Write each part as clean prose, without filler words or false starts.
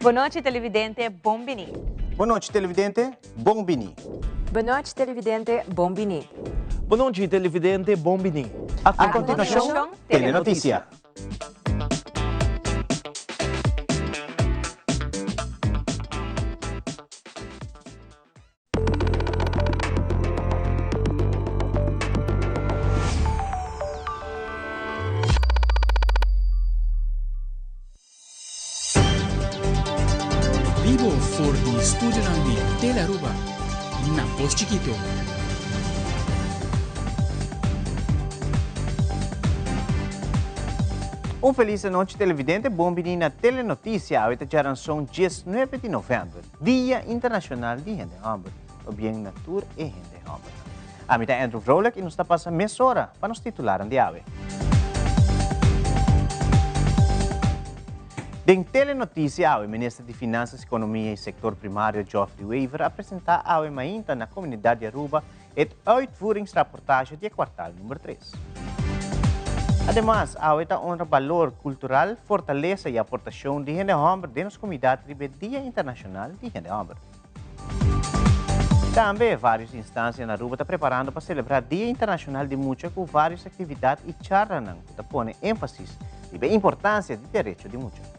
Bon nochi televidente, bon bini. Bon nochi televidente, bon bini. Bon nochi televidente, bon bini. Bon nochi televidente, bon bini. A continuacion, Telenoticia. Bibo for di studionan di Telearuba na Pos Chikito. Un feliz anochi televidente, bon bini na Telenoticia. Awe ta djaranson 19 di november, Dia Internacional di Hende Homber. Pabien na tur e hende hombernan. Ami ta Andrew Vrolijk y nos ta pasa mesora pa nos titularan di awe. Den Telenoticia awe, Minister di Finanzas, Economia y Sector Primario Geoffrey Wever a presenta awe mainta na comunidad di Aruba het uitvoeringsrapportage di e kwartaal number tres. Ademas, awe ta honra balor cultural, fortalesa y aportacion di hende homber den nos comunidad riba e Dia Internacional di Hende Homber. Tambe varios instancia na Aruba ta preparando pa celebra Dia Internacional di Mucha cu varios actividad y charlanan cu ta pone enfasis riba e importancia di derecho di mucha.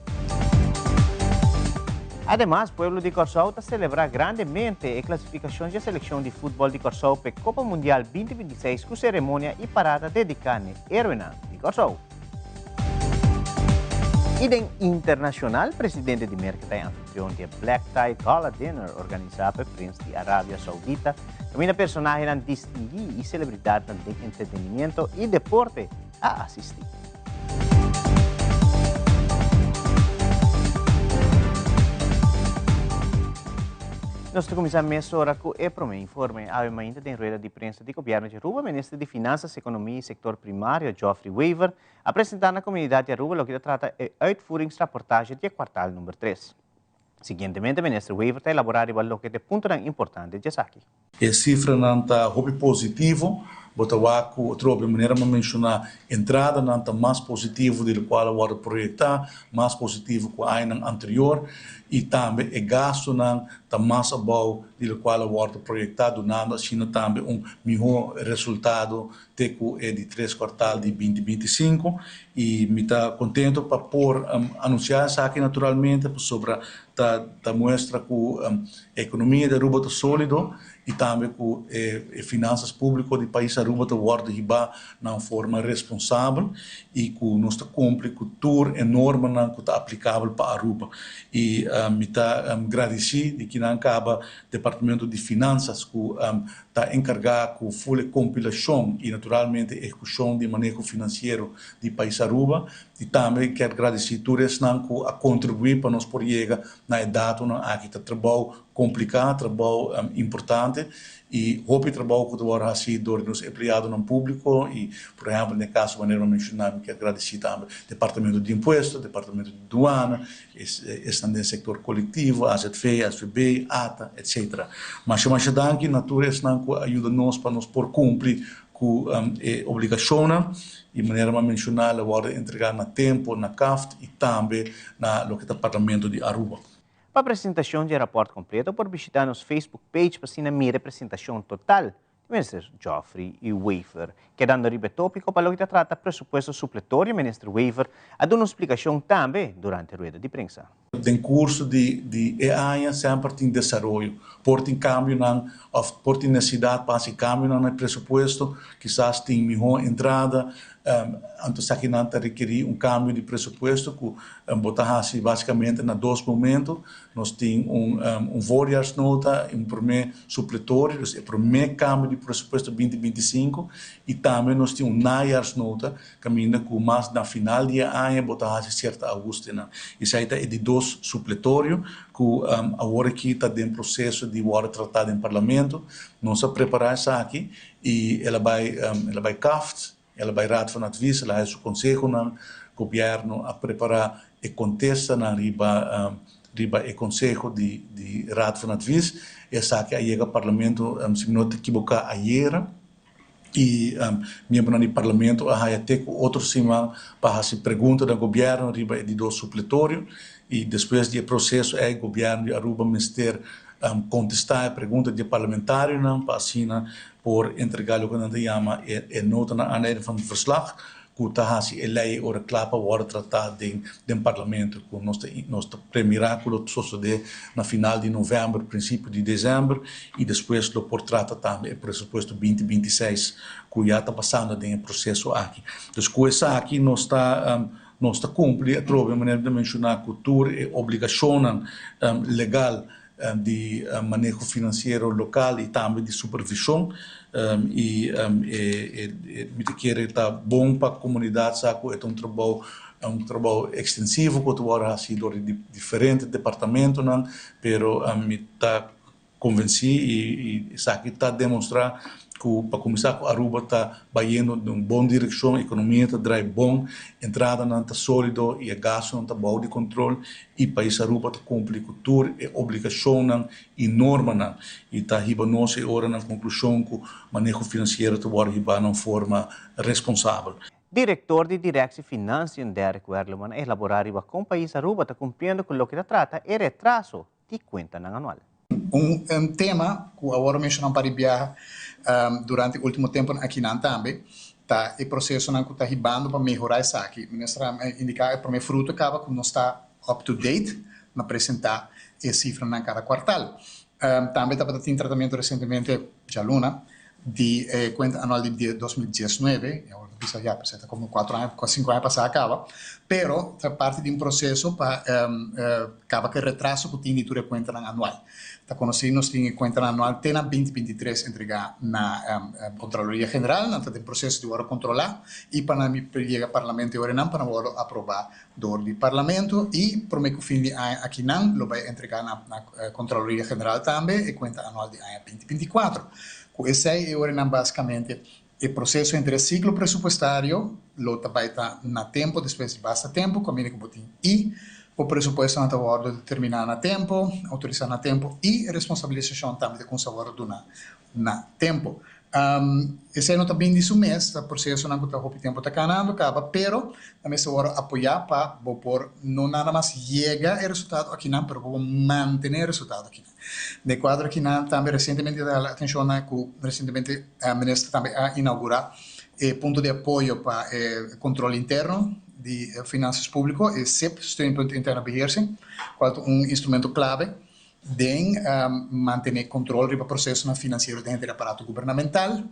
Ademas, pueblo di Corsou ta celebra grandemente e clasificacion dje seleccion di futbol di Corsou p'e Copa Mundial 2026 cu ceremonia y parada dedica n'e heroenan di Corsou. Y den internacional, presidente di Merca ta e anfitrion di e Black Tie Gala Dinner organisa pa e prins di Arabia Saudita, caminda personahenan distingui y celebridadnan den entretenimiento y deporte a asisti. Nos ta cuminsa mesora cu e prome informe. Awe mainta den rueda di prensa di Gobierno di Aruba, Minister di Finanzas, Economia y Sector Primario, Geoffrey Wever, a presenta na comunidad di Aruba loke ta trata e uitvoeringsrapportage di e kwartaal number tres. Siguientemente Minister Wever ta elabora riba loke ta e puntonan importante di esaki. E sifranan ta hopi positivo. Bo ta wak ku atrobe manera mi a menshoná entradanan ta mas positivo di lokual a wòrdu proyektá, mas positivo ku añanan anterior i tambe e gastunan ta mas abou di lokual a wòrdu proyektá dunando asina tambe un mihó resultado te ku e di tres kuartal di binti 25 i mi ta kontento pa por anunsiá esaki naturalmente pasobra ta ta muestra ku e ekonomia di Aruba ta sólido i tambe ku e finansas públiko di pais Aruba ta wòrdu hibá na un forma responsabel i ku nos ta kumpli ku tur e normanan ku ta aplikabel pa Aruba. I mi ta gradisí di kinan kaba Departamento di Finansas ku ta enkargá ku ful e kompilashon i naturalmente ehekushon di maneho finansiero di pais Aruba i tambe kier gradisí tur esnan ku a kontribuí pa nos por yega na e datonan aki. Ta trabou kompliká, trabou importante i hopi trabou ku ta wòrdu hasí dor di nos empleadonan públiko i por ehèmpel den e kaso manera mi a menshoná mi kier gradisí tambe Departamento di Impuesto, Departamento di Duana, Esnan den sektor kolektivo, AZV, SVB, ata, etc. Masha masha danki na tur esnan ku a yuda nos pa nos por kumpli ku e obligashonnan i manera mi a menshoná lo wòrdu entregá na tempu na CAFT i tambe na loke ta Parlamento di Aruba. Pa presentashon di e rapòrt kompleto por bishitá nos Facebook page pa asina mira e presentashon total Minister Geoffrey E. Wever. Kedando riba e tópiko pa loke ta trata presupuesto supletorio, Minister Wever a duna un splikashon tambe durante rueda di prensa. Den kurso di di e aña semper tin desaroyo. Por tin kambionan òf por tin nesesidat pa hasi kambionan na e presupuesto, kisas tin mihó entrada, Anto esakinan ta rekerí un kambio di presupuesto ku bo ta hasi basikamente na dos momento. Nos tin un un voorjaarsnota i un promé supletorio, dus e promé kambio di presupuesto binti 25, i tambe nos tin un najaarsnota kaminda ku mas na final di e aña bo ta hasi sierto ahustenan. Esei ta e di dos supletorio ku awor aki ta den proseso di wòrdu tratá den parlamento. Nos a prepará esaki i el a bai el a bai CAFT, el a bai Raad van Advies, el a haya su konsehonan, gobièrnu a prepará e kontestanan riba riba e konseho di di Raad van Advies. Esaki a yega parlamento, si mi no ta ekiboká, ayera. Y miembronan di Parlamento a haya te cu otro siman pa haci pregunta na Gobierno riba e di dos supletorio y despues di e proceso ey Gobierno di Aruba mester contesta e pregunta di e parlamentarionan pa asina por entrega loke nan ta yama e nota na aanleiding van het verslag ku ta hasi e lei e ora kla pa wòrdu tratá den den parlamento ku nos ta nos ta premirá ku lo sosodé na final di novèmber prinsipio di desèmber i despues lo por trata tambe e presupuesto 2026 ku ya ta pasando den e proseso aki. Dus ku esaki nos ta nos ta kumpli atrobe manera mi ta menshoná ku tur e obligashonnan legal di maneho finansiero lokal i tambe di supervishon i mi ta kere ta bon pa komunidat sa ku e ta un trabou un trabou ekstensivo ku ta wòrdu hasi dor di diferente departamentonan pero mi ta konvensí i esaki ta demostrá ku pa kuminsá ku Aruba ta bayendo den un bon direkshon, ekonomia ta drai bon, entradanan ta sólido i e gastunan ta bou di kontrol i pais Aruba ta kumpli ku tur e obligashonnan i normanan i ta hiba nos e ora na konklushon ku maneho finansiero ta wòrdu hibá na un forma responsabel. Direktor di Directie Financiën Derek Werleman a elaborá riba kon pais Aruba ta kumpliendo ku loke ta trata e retraso di kuentanan anual. Un tema ku awor a menshoná un par di biaha durante último tempunan akinan tambe ta e prosesonan ku ta hibando pa mehorá esaki. Minister a indiká e promé fruto kaba ku nos ta up to date na presentá e sifranan kada kuartal. Tambe tabata tin tratamentu resientemente djaluna di e kuenta anual di 2019, i awor ta bisa ya pues e ta komo kuatro aña, sinku aña pasá a kaba, pero ta parti di un proseso pa kaba ku e retraso ku tin di tur e kuentanan anual. Ta konosí nos tin e kuentanan anual te na 2023 entregá na Kontraloria General, nan ta den proseso di wòrdu kontrolá i pa nan yega Parlamento e ora nan pa nan wòrdu aprobá dor di Parlamento i promé ku fin di aña akinan lo bai entregá na Kontraloria General tambe e kuenta anual di aña 2024. Ku esei e orenan basikamente e proseso henter e siklo presupuestario lo ta bai ta na tempu despues di basta tempu kaminda ku bo tin i bo presupuestonan ta wòrdu determiná na tempu, outorisá na tempu i responsabilisashon tambe ta kuminsá wòrdu duná na tempu. Esei no ta bin di su mes, ta prosesonan ku ta hopi tempu ta kanando kaba, pero ta mester wòrdu apoyá pa bo por no nada mas yega e resultado akinan, pero pa bo mantené e resultado akinan. Den kuadro akinan tambe resientemente ta hala atenshon na ku resientemente minister tambe a inaugurá e punto di apoyo pa e kontrol interno di finansas públiko, e SIP, Steunpunt Interne Beheersing, kual ta un instrumento klave den mantené kontrol riba prosesonan finansiero den henter aparato gubernamental,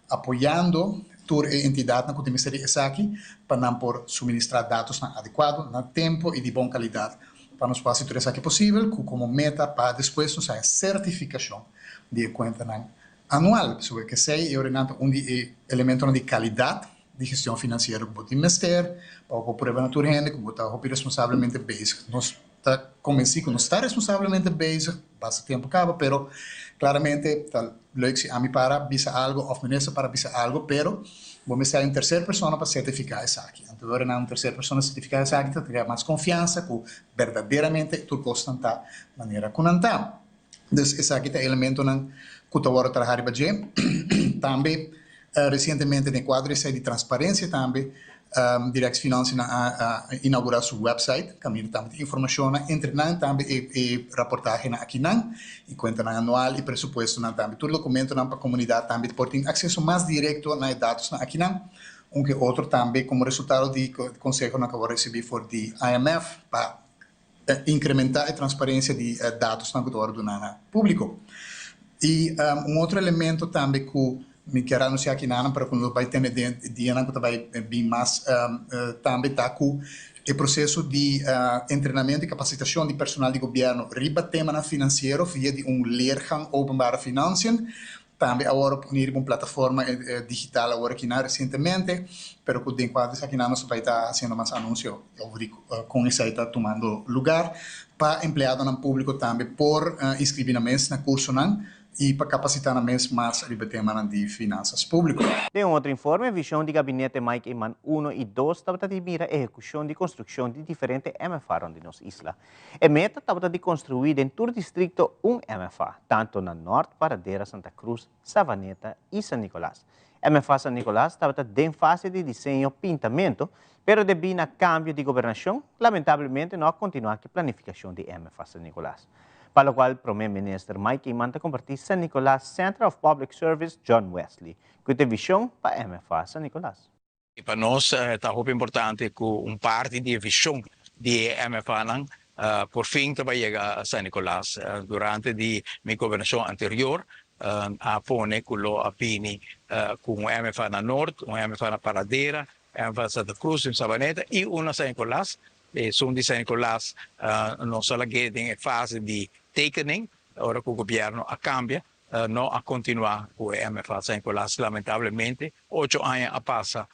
apoyando tur e entidatnan ku tin mester di esaki pa nan por suministrá datosnan adekuado, na tempu i di bon kalidat pa nos por hasi tur esaki posibel ku komo meta pa despues nos haña sertifikashon di e kuentanan anual. Pasobra esei e ora nan ta un di e elementonan di kalidat di gestion finansiero ku bo tin mester pa bo por prueba na tur hende ku bo ta hopi responsablemente bezig. Nos ta konvensí ku nos ta responsablemente bezig basta tempu kaba, pero klaramente ta leuk si ami para bisa algu òf minister para bisa algu, pero bo mester hay un terser persona pa sertifiká esaki. Anto ora nan un terser persona sertifiká esaki ta krea mas konfiansa ku berdaderamente tur kosnan ta manera ku nan ta. Dus esaki ta elementonan ku ta wòrdu traha riba dje. Tambe resientemente den kuadro esei di transparensia tambe Direct Financiën a inaugurá su wèpsait kaminda tambe tin informashonnan, entre nan tambe e raportahenan akinan i kuentanan anual i presupuestonan tambe. Tur dokumentonan pa komunidat tambe por tin akseso mas direkto na e datosnan akinan. Un ke otro tambe komo resultado di konsehonan ku a wòrdu risibí for di IMF pa Ta incrementa e transparencia di e datosnan cu ta worde duna na publico. Y un otro elemento tambe cu mi kier anuncia aki nanan pero cu nos bay tene den dianan cu ta bay bin mas tambe ta cu e proceso di entrenamento y capacitacion di personal di gobierno riba temanan financiero via di un leergang openbare financiën Tambe awor a pone riba un plataforma digital awor akinan resientemente, pero ku den kuadro esakinan nos bai ta hasiendo mas anunsio over di kon esei ta tumando lugar pa empleadonan públiko tambe por inskribí nan mes na kursonan. i pa kapasitá nan mes mas riba temanan di finansas públiko. Den un otro informe, vision di Gabinete Mike Eman uno i dos tabata di mira ehekushon di konstrukshon di diferente MFA rond di nos isla. E meta tabata di konstruí den tur distrikto un MFA, tanto na Nort, Paradera, Santa Cruz, Savaneta i San Nicolas. MFA San Nicolas tabata den fase di diseño pintamento, pero debí na kambio di gobernashon, lamentablemente no a kontinuá ku e planifikashon di MFA San Nicolas. Pa lokual Prome Minister Mike Eman ta kompartí San Nicolas Centre of Public Service John Wesley ku ta e vishon pa MFA San Nicolas. Pa nos ta hopi importante ku un parti di e vishon di e MFAnan por fin ta bai yega San Nicolas. Durante di mi gobernashon anterior a pone ku lo a bini ku un MFA na Noord, un MFA na Paradera, MFA na Santa Cruz, un Sabaneta i un na San Nicolas. Esun di San Nicolas nos a lag'é den e fase di tekening ora ku gobièrnu a kambia. No a kontinuá ku e MFA San Nicolas. Lamentablemente ocho aña a pasa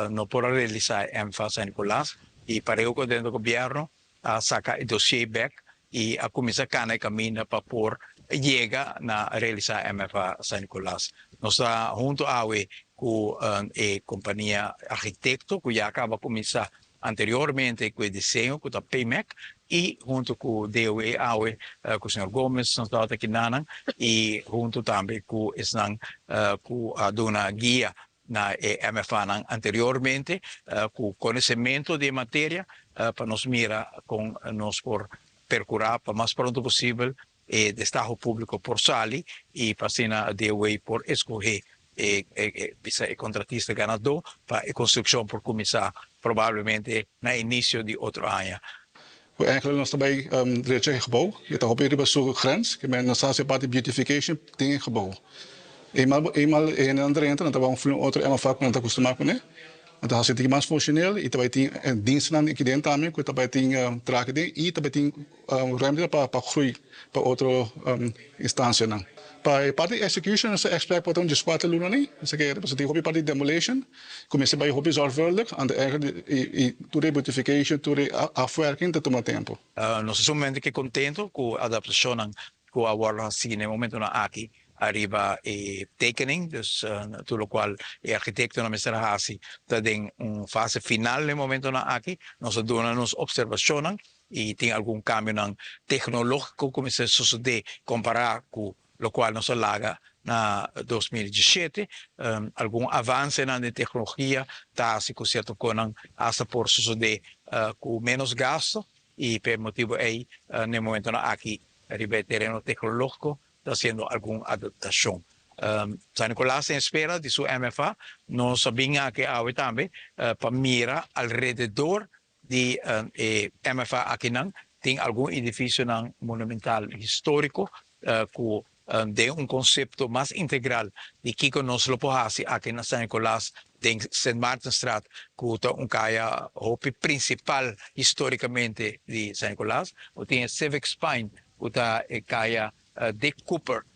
no por a realisá e MFA San Nicolas i pareu ku dentro gobièrnu a saka e dosié bèk i a kuminsá kana e kaminda pa por yega na realisá MFA San Nicolas. Nos ta huntu awe ku e kompania arkitekto ku ya kaba kuminsá anteriormente ku e diseño ku ta PMEC i huntu ku DOE awe ku señor Gomez nos tabata kinanan i huntu tambe ku esnan ku a duna guia na e MFAnan anteriormente ku konosementu di e materia pa nos mira kon nos por perkurá pa mas pronto posibel e destaho públiko por sali i pa asina DOE por eskohé e bisa e kontratista ganadó pa e konstrukshon por kuminsá probablemente na inisio di otro aña. Ku enkele nos ta bai drecha e gebou, e ta hopi riba su grens, ke men nos ta hasi e parti beautification den e gebou. Eenmaal eenmaal e hendenan drenta nan ta bai un otro MFA ku nan ta kustumá kuné, nan ta hasi tiki mas funshonel i ta bai tin dienstnan aki den tambe ku ta bai tin traha aki den i ta bai tin Ruimte pa pa groei pa otro instancianan. Pa e parti execution nos ta expect pa ta un dieskuater luna ni, esaki pasobra tin hopi parti di demolition ku mester bai hopi zorgvuldig anto eigenlijk i tur e beautification tur e afwerking ta tuma tempo. Nos ta sumamente ke kontento ku adaptashonnan ku a wòrdu hasi na e momentunan aki ariba e tekening, dus tur lokual e arkitektonan mester a hasi ta den un fase final na e momentunan aki. Nos a duna nos opservashonnan i tin algun kambionan teknológiko ku mester sosodé kompará ku lokual nos a laga na 2017. Algun avansenan den teknologia ta hasi ku sierto konan asta por sosodé ku ménos gasto i p'e motibu ei na e momentonan aki riba e tereno teknológiko ta hasiendo algun adaptashon. San Nicolas ta en espera di su MFA. Nos a bin aki awe tambe pa mira alrededor Di e MFA akinan tin algun edificionan monumental historico cu den un concepto mas integral di kico nos lo por haci aki na San Nicolas den Sint Maartenstraat cu ta un caya hopi principal historicamente di San Nicolas. Bo tin e Civic Spine cu ta e caya Dick Cooper,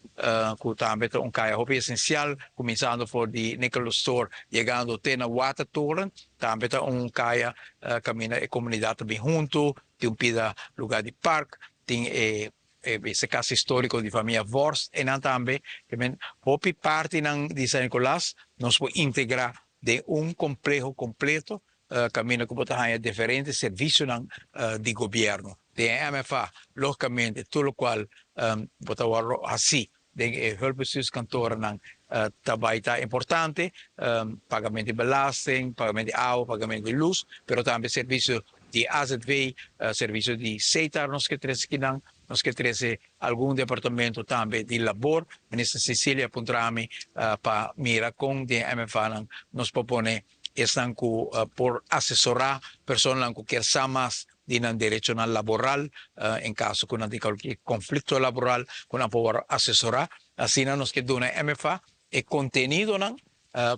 ku tambe ta un kaya hopi esensial, kuminsando for di Nicholas Store yegando te na Watertoren, tambe ta un kaya kaminda e komunidat ta bin huntu, tin un pida lugá di park, tin e e kas históriko di famia Vorst einan tambe. Hopi partinan di San Nicolas nos por integrá den un kompleho kompleto kaminda ku bo ta haña diferente servisionan di gobièrnu. Den e MFA, lógikamente, tur lokual bo ta wòrdu hasí den e hulpbestuurskantorennan ta bai ta importante, pagamentu di belasting, pagamentu di awa, pagamentu di lus, pero tambe servisio di azv, servisio di setar nos ke trese kinan, nos ke trese algun departamento tambe di labor. Minister Cecilia a puntra mi pa mira kon den e MFAnan nos por pone Esnan ku por asesorá personanan ku kier sa mas di nan derechonan laboral en kaso ku nan tin kualkier konflikto laboral ku nan por wòrdu asesorá. Asina nos ke duna MFA e kontenidonan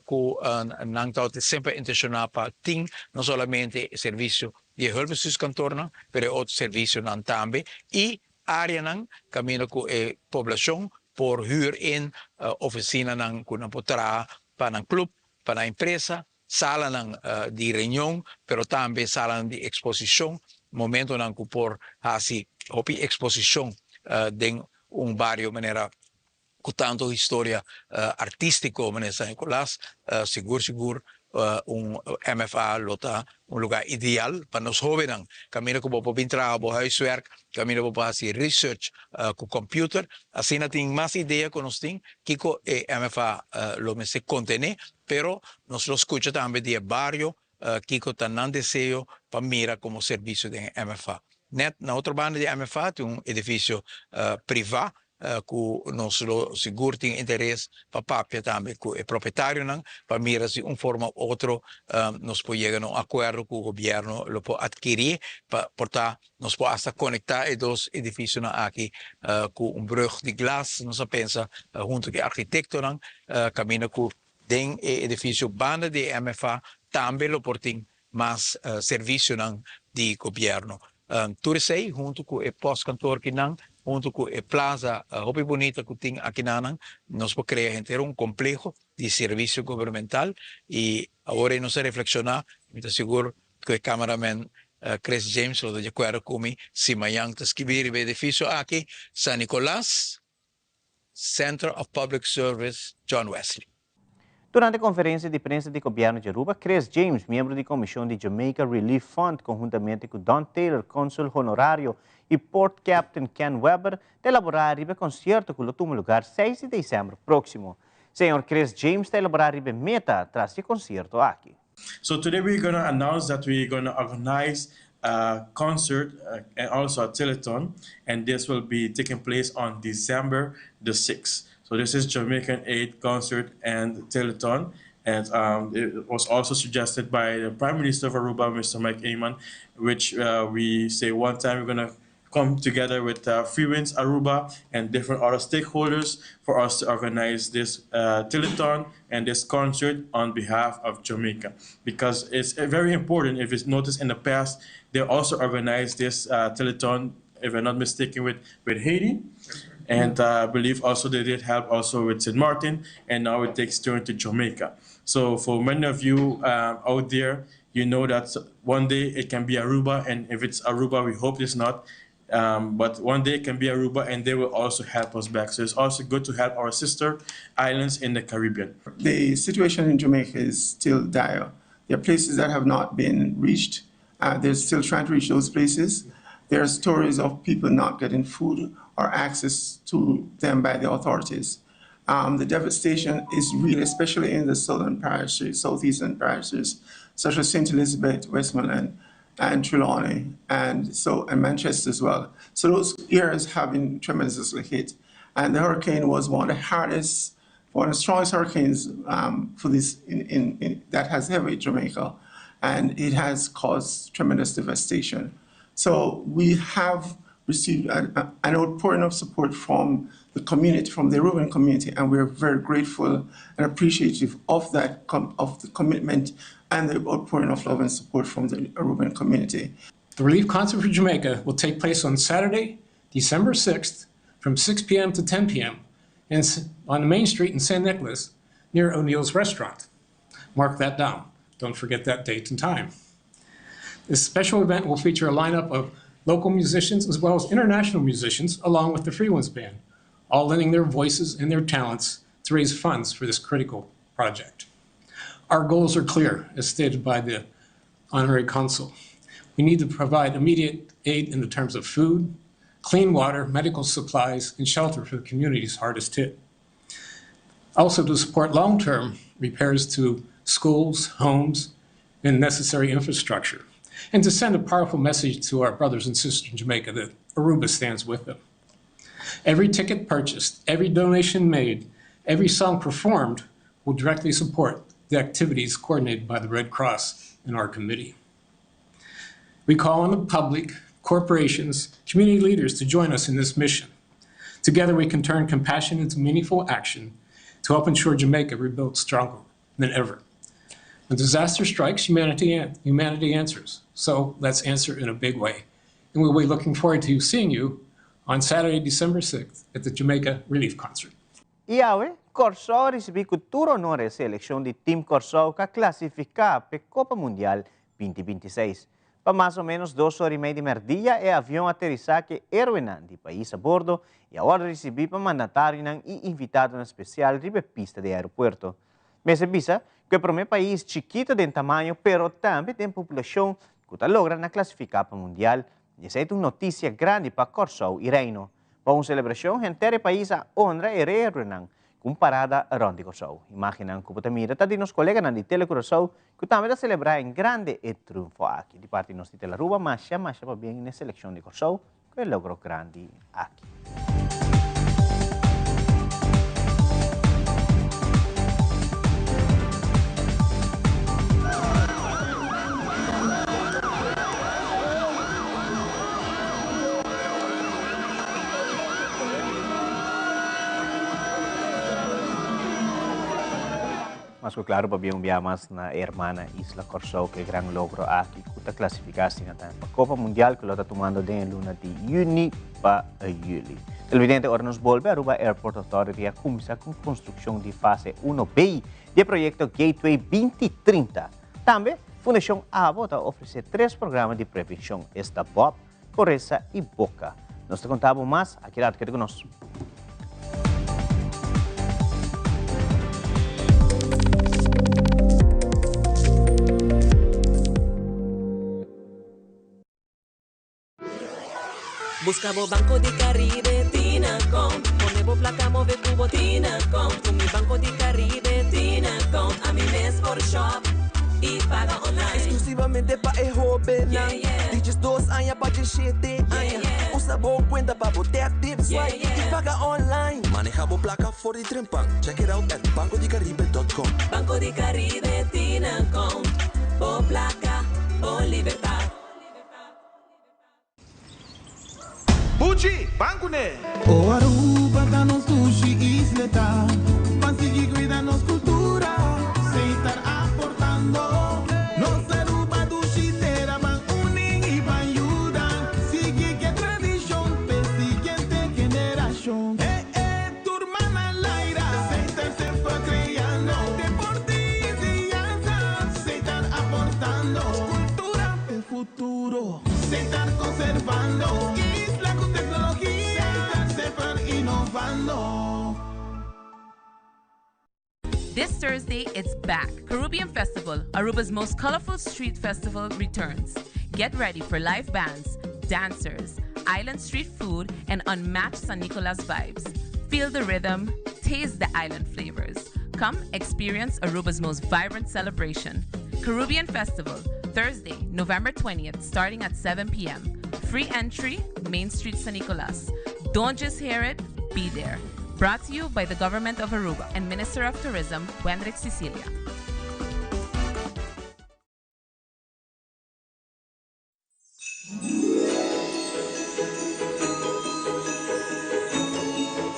ku nan tabata semper intenshoná pa tin, no solamente e servisio di e hulpbestuurskantornan pero e otro servisionan tambe i áreanan kaminda ku e poblashon por hür in ofisinanan ku nan por traha pa nan klup pa nan empresa, salanan di reunion, pero tambe salanan di eksposishon, momentonan ku por hasi hopi eksposishon den un bario manera Ku tantu historia artístiko manera San Nicolas, sigur sigur un MFA lo ta un lugá ideal pa nos hóbennan. Kaminda ku bo por bin traha bo huiswerk, kaminda bo por hasi research ku kòmpiuter. Asina tin mas idea ku nos tin kiko e MFA lo mester kontené, pero nos lo skucha tambe di e bario kiko ta nan deseo pa mira komo servisio den e MFA. Nèt na otro banda di e MFA tin un edifisio privá ku nos lo sigur tin interes pa papia tambe ku e propietarionan pa mira si un forma u otro nos por yega na un akuerdo ku gobièrnu lo por atkirí pa por ta nos por asta konektá e dos edifisionan aki ku un brùg di glas nos a pensa huntu ku e arkitektonan kaminda ku den e edifisio banda di e MFA tambe lo por tin mas servisionan di gobièrnu. Tur esei huntu ku e pòstkantor kinan, huntu ku e plaza hopi bunita ku tin akinanan, nos por krea henter un kompleho di servisio gubernamental i awor ei nos a reflekshoná, mi ta sigur ku e kameramen Chris James lo ta di akuerdo ku mi si mañan ta skibí riba e edifisio aki, San Nicolas. Center of Public Service John Wesley. Durante konferensia di prensa di Gobièrnu di Aruba, Chris James, miembro di komishon di Jamaica Relief Fund konhuntamente ku Don Taylor, konsul honorario, i Port Captain Ken Webber, ta elaborá riba e konsierto ku lo tuma lugar seis di desèmber próksimo. Señor Chris James ta elaborá riba e meta tras di e konsierto aki. So today we're gonna announce that we're gonna organize a concert and also a telethon and this will be taking place on December the 6th. So this is Jamaican Aid Concert and Telethon and um, it was also suggested by the Prime Minister of Aruba, Mr. Mike Eman, which uh, we say one time we're gonna come together with uh, Freewinds Aruba and different other stakeholders for us to organize this uh, telethon and this concert on behalf of Jamaica. Because it's uh, very important, if it's noticed in the past, they also organized this uh, telethon, if I'm not mistaken, with, with Haiti. And uh, I believe also they did help also with St. Martin, and now it takes turn to Jamaica. So for many of you uh, out there, you know that one day it can be Aruba, and if it's Aruba, we hope it's not. Um, but one day it can be Aruba, and they will also help us back. So it's also good to help our sister islands in the Caribbean. The situation in Jamaica is still dire. There are places that have not been reached. Uh, they're still trying to reach those places. There are stories of people not getting food or access to them by the authorities. Um, the devastation is real, especially in the southern parishes, southeastern parishes, such as St. Elizabeth, Westmoreland, and Trelawney, and so and Manchester as well. So those areas have been tremendously hit. And the hurricane was one of the hardest, one of the strongest hurricanes um, for this in, in, in, that has hit Jamaica, and it has caused tremendous devastation. So we have received an, an outpouring of support from the community, from the Aruban community, and we're very grateful and appreciative of that, of the commitment and the outpouring of love and support from the Aruban community. The Relief Concert for Jamaica will take place on Saturday, December 6th, from 6 p.m. to 10 p.m. In, on Main Street in San Nicolas near O'Neill's Restaurant. Mark that down. Don't forget that date and time. This special event will feature a lineup of local musicians as well as international musicians, along with the Freewinds Band, all lending their voices and their talents to raise funds for this critical project. Our goals are clear, as stated by the honorary consul. We need to provide immediate aid in the terms of food, clean water, medical supplies, and shelter for the communities hardest hit. Also to support long-term repairs to schools, homes, and necessary infrastructure, and to send a powerful message to our brothers and sisters in Jamaica that Aruba stands with them. Every ticket purchased, every donation made, every song performed will directly support the activities coordinated by the Red Cross and our committee. We call on the public, corporations, community leaders to join us in this mission. Together, we can turn compassion into meaningful action to help ensure Jamaica rebuilds stronger than ever. When disaster strikes, humanity, humanity answers. So let's answer in a big way. And we'll be looking forward to seeing you on Saturday, December 6th at the Jamaica Relief Concert. I awe, Kòrsou a risibí ku tur honor e selekshon di Team Kòrsou ku a klasifiká p'e Kopa Mundial 2026. Pa mas o menos dos ora y mei di merdia e avion a aterisa cu e heroenan di pais a bordo y a wordo ricibi pa mandatarionan y invitadonan special riba e pista di aeropuerto. Mester bisa cu e prome pais chikito den tamaño pero tambe den populacion cu ta logra na clasifica pa Mundial y esey ta un noticia grandi pa Corsou y Reino. Pa un celebracion henter e pais a honra e heroenan cu un parada rond di Corsou. Imagennan cu bo ta mira ta di nos coleganan di Tele Curaçao cu tambe ta celebra en grande e triunfo aki. Di parti nos di Tele Aruba masha masha pabien n'e seleccion di Corsou cu e logro grandi aki. Mas ku klaru pabia un bia mas na e hermana isla Kòrsou ku e gran logro aki ku ta klasifiká asina tambe pa Kopa Mundial ku lo ta tumando den e luna di yüni pa yüli. Televidente ora nos bolbe Aruba Airport Authority a kuminsá ku konstrukshon di fase uno B di e proyekto Gateway 2030. Tambe Fundashon abo ta ofresé tres programa di prevenshon esta Bob, Coresa y Boca. Nos ta conta bo mas aki rato, keda cu nos. Busca bo Banco di Caribe Tinacom Pone bo placa move cu bo Tinacom Cu mi Banco di Caribe Tinacom Ami mes por shop y paga online. Exclusivamente pa e hobennan di 12 aña pa 17 aña. Usa bo cuenta pa bo tap, tip, swipe y paga online. Maneha bo placa for di trempan. Check it out at bancodicaribe.com. Banco di Caribe tin account. Bo placa, bo libertad. Buchi, ban kuné! O Aruba ta nos dushi isleta, Ban sigui cuida nos cultura, Setar aportando. Nos Aruba dushi tera, Ban uni y ban yuda, Sigui ke tradicion p'e siguiente generacion. Eh eh, tur man al aire, Setar semper creando, Deporte y enseñanza, Setar aportando. Cultura p'e futuro. Setar conservando isla cu tecnologia. Setar semper innovando. This Thursday, it's back. Caribbean Festival, Aruba's most colorful street festival, returns. Get ready for live bands, dancers, island street food, and unmatched San Nicolas vibes. Feel the rhythm, taste the island flavors. Come experience Aruba's most vibrant celebration. Caribbean Festival, Thursday, November 20th, starting at 7 p.m. Free entry, Main Street, San Nicolas. Don't just hear it, be there. Brought to you by the Government of Aruba and Minister of Tourism, Wendrick Cecilia.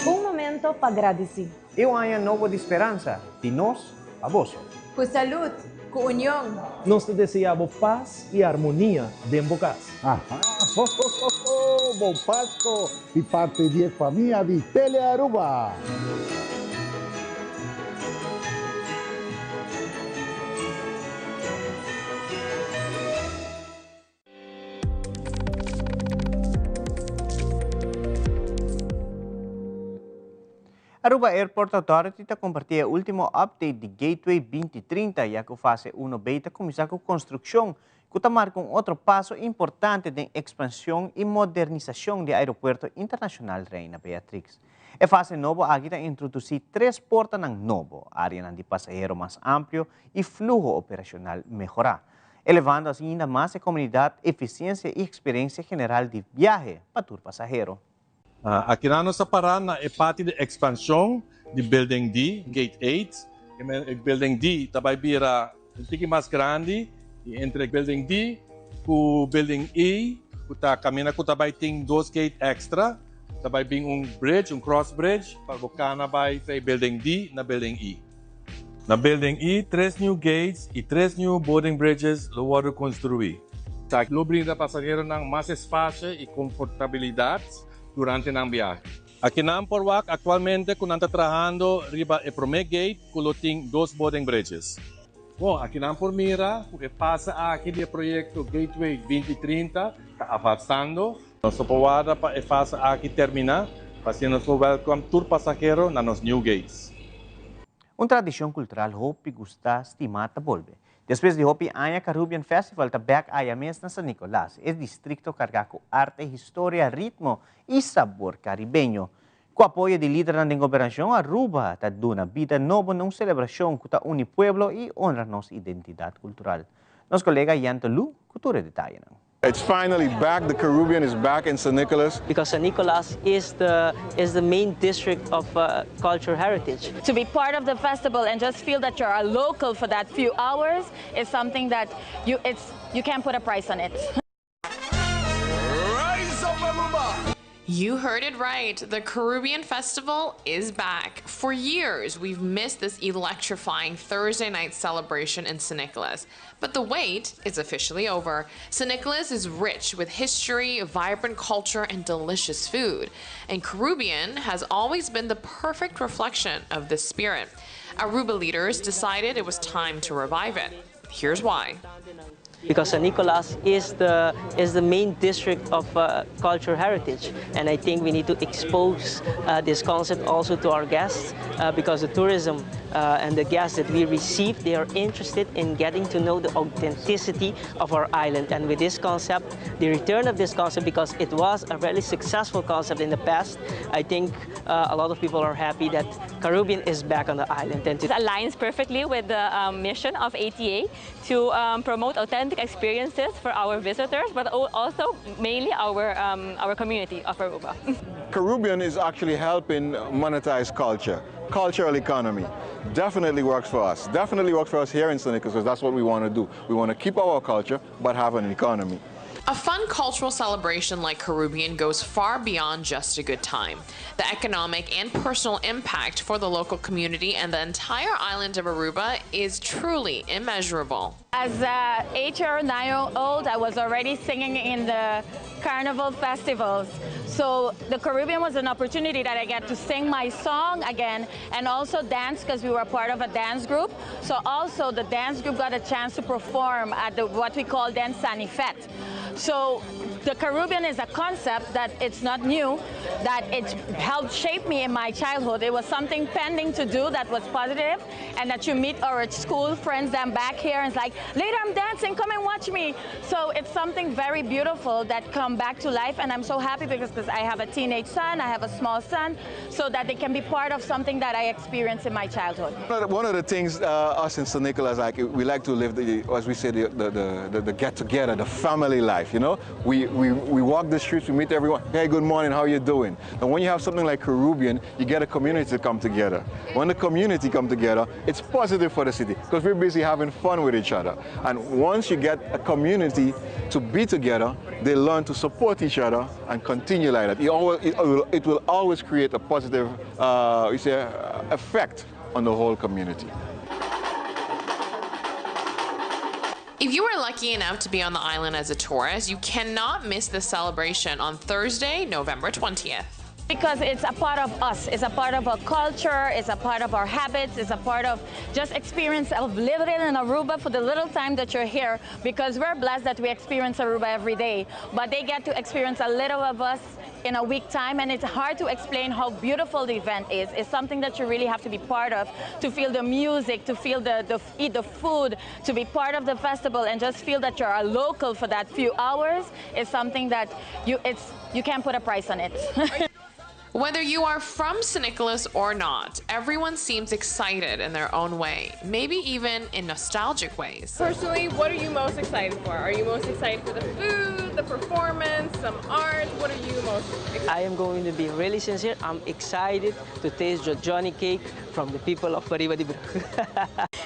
Un momento pa gradici. E un aña nobo di speransa, di nos pa boso. Cu salud, cu union. Nos ta desea bo paz y armonia den bo cas. Aha, ho ho ho ho, bon Pasco di parti di e famia di Telearuba. Aruba Airport Authority ta comparti e ultimo update di Gateway 2030 ya cu fase 1B ta cuminsa cu construccion cu ta marca un otro paso importante den expansion y modernisacion di Aeropuerto Internacional Reina Beatrix. E fase nobo aki ta introduci tres portanan nobo, areanan di pasahero mas amplio y fluho operacional mehora, elevando asina ainda mas e comunidad, eficiencia y experiencia general di biahe pa tur pasahero. Akinan nos ta pará na e parti di ekspanshon di Building D, Gate 8. E Building D ta bai bira un tiki mas grandi i entre Building D ku Building E ku ta kaminda ku ta bai tin dos gate èkstra, ta bai bin un bridge, un cross bridge pa bo kana bai fei Building D na Building E. Na Building E tres new gates i tres new boarding bridges lo wòrdu konstruí. Esaki lo brinda pasaheronan mas espasio i konfortabilidat durante nan biahe. Akinan por wak aktualmente ku nan ta trahando riba e promé gate ku lo tin dos boarding bridges. Bon, akinan por mira ku e fase aki di e proyekto Gateway 2030 ta avansando. Nos ta por warda pa e fase aki terminá pa asina nos por wèlkòm tur pasahero na nos new gates. Un tradishon kultural hopi gustá, stimá ta bolbe. Despues di hopi aña Carubbian Festival ta bèk aya mes na San Nicolas, e distrikto kargá ku arte, historia, ritmo i sabor karibeño. Ku apoyo di lidernan den gobernashon, Aruba ta duna bida nobo na un selebrashon ku ta uni pueblo i honra nos identidat kultural. Nos kolega Yento Lu ku tur e detayenan. It's finally back, the Carubbian is back in San Nicolas. Because San Nicolas is the is the main district of cultural heritage. To be part of the festival and just feel that you're a local for that few hours is something that you it's you can't put a price on it. Rise up Aruba! You heard it right. The Carubbian Festival is back. For years, we've missed this electrifying Thursday night celebration in San Nicolas. But the wait is officially over. San Nicolas is rich with history, vibrant culture, and delicious food. And Carubbian has always been the perfect reflection of this spirit. Aruba leaders decided it was time to revive it. Here's why. Because San Nicolas is the is the main district of cultural heritage, and I think we need to expose this concept also to our guests, because the tourism and the guests that we receive, they are interested in getting to know the authenticity of our island. And with this concept, the return of this concept, because it was a very successful concept in the past, I think a lot of people are happy that Carubbian is back on the island. And it aligns perfectly with the mission of ATA to promote authentic experiences for our visitors, but also mainly our community of Aruba. Carubbian is actually helping monetize culture, cultural economy. Definitely works for us. Definitely works for us here in San Nicolas, because that's what we want to do. We want to keep our culture, but have an economy. A fun cultural celebration like Carubbian goes far beyond just a good time. The economic and personal impact for the local community and the entire island of Aruba is truly immeasurable. As a 8 or 9-year-old, I was already singing in the carnival festivals. So the Carubbian was an opportunity that I get to sing my song again and also dance, because we were part of a dance group. So also the dance group got a chance to perform at the what we call then Sanifet. So the Carubbian is a concept that it's not new, that it helped shape me in my childhood. It was something pending to do that was positive, and that you meet our school friends then back here and it's like, later I'm dancing, come and watch me. So it's something very beautiful that come back to life, and I'm so happy because I have a teenage son, I have a small son, so that they can be part of something that I experienced in my childhood. One of the things us in San Nicolas, we like to live, the, as we say, the get-together, the family life, you know? We walk the streets, we meet everyone. Hey, good morning, how are you doing? And when you have something like Carubbian, you get a community to come together. When the community come together, it's positive for the city because we're busy having fun with each other. And once you get a community to be together, they learn to support each other and continue like that. It will always create a positive effect on the whole community. If you are lucky enough to be on the island as a tourist, you cannot miss the celebration on Thursday, November 20th. Because it's a part of us, it's a part of our culture, it's a part of our habits, it's a part of just experience of living in Aruba for the little time that you're here, because we're blessed that we experience Aruba every day. But they get to experience a little of us in a week time, and it's hard to explain how beautiful the event is. It's something that you really have to be part of, to feel the music, to feel the eat the food, to be part of the festival and just feel that you're a local for that few hours is something that you can't put a price on it. Whether you are from San Nicolas or not, everyone seems excited in their own way, maybe even in nostalgic ways. Personally, what are you most excited for? Are you most excited for the food, the performance, some art? What are you most excited for? I am going to be really sincere. I'm excited to taste the Johnny cake from the people of Pariba di Brug.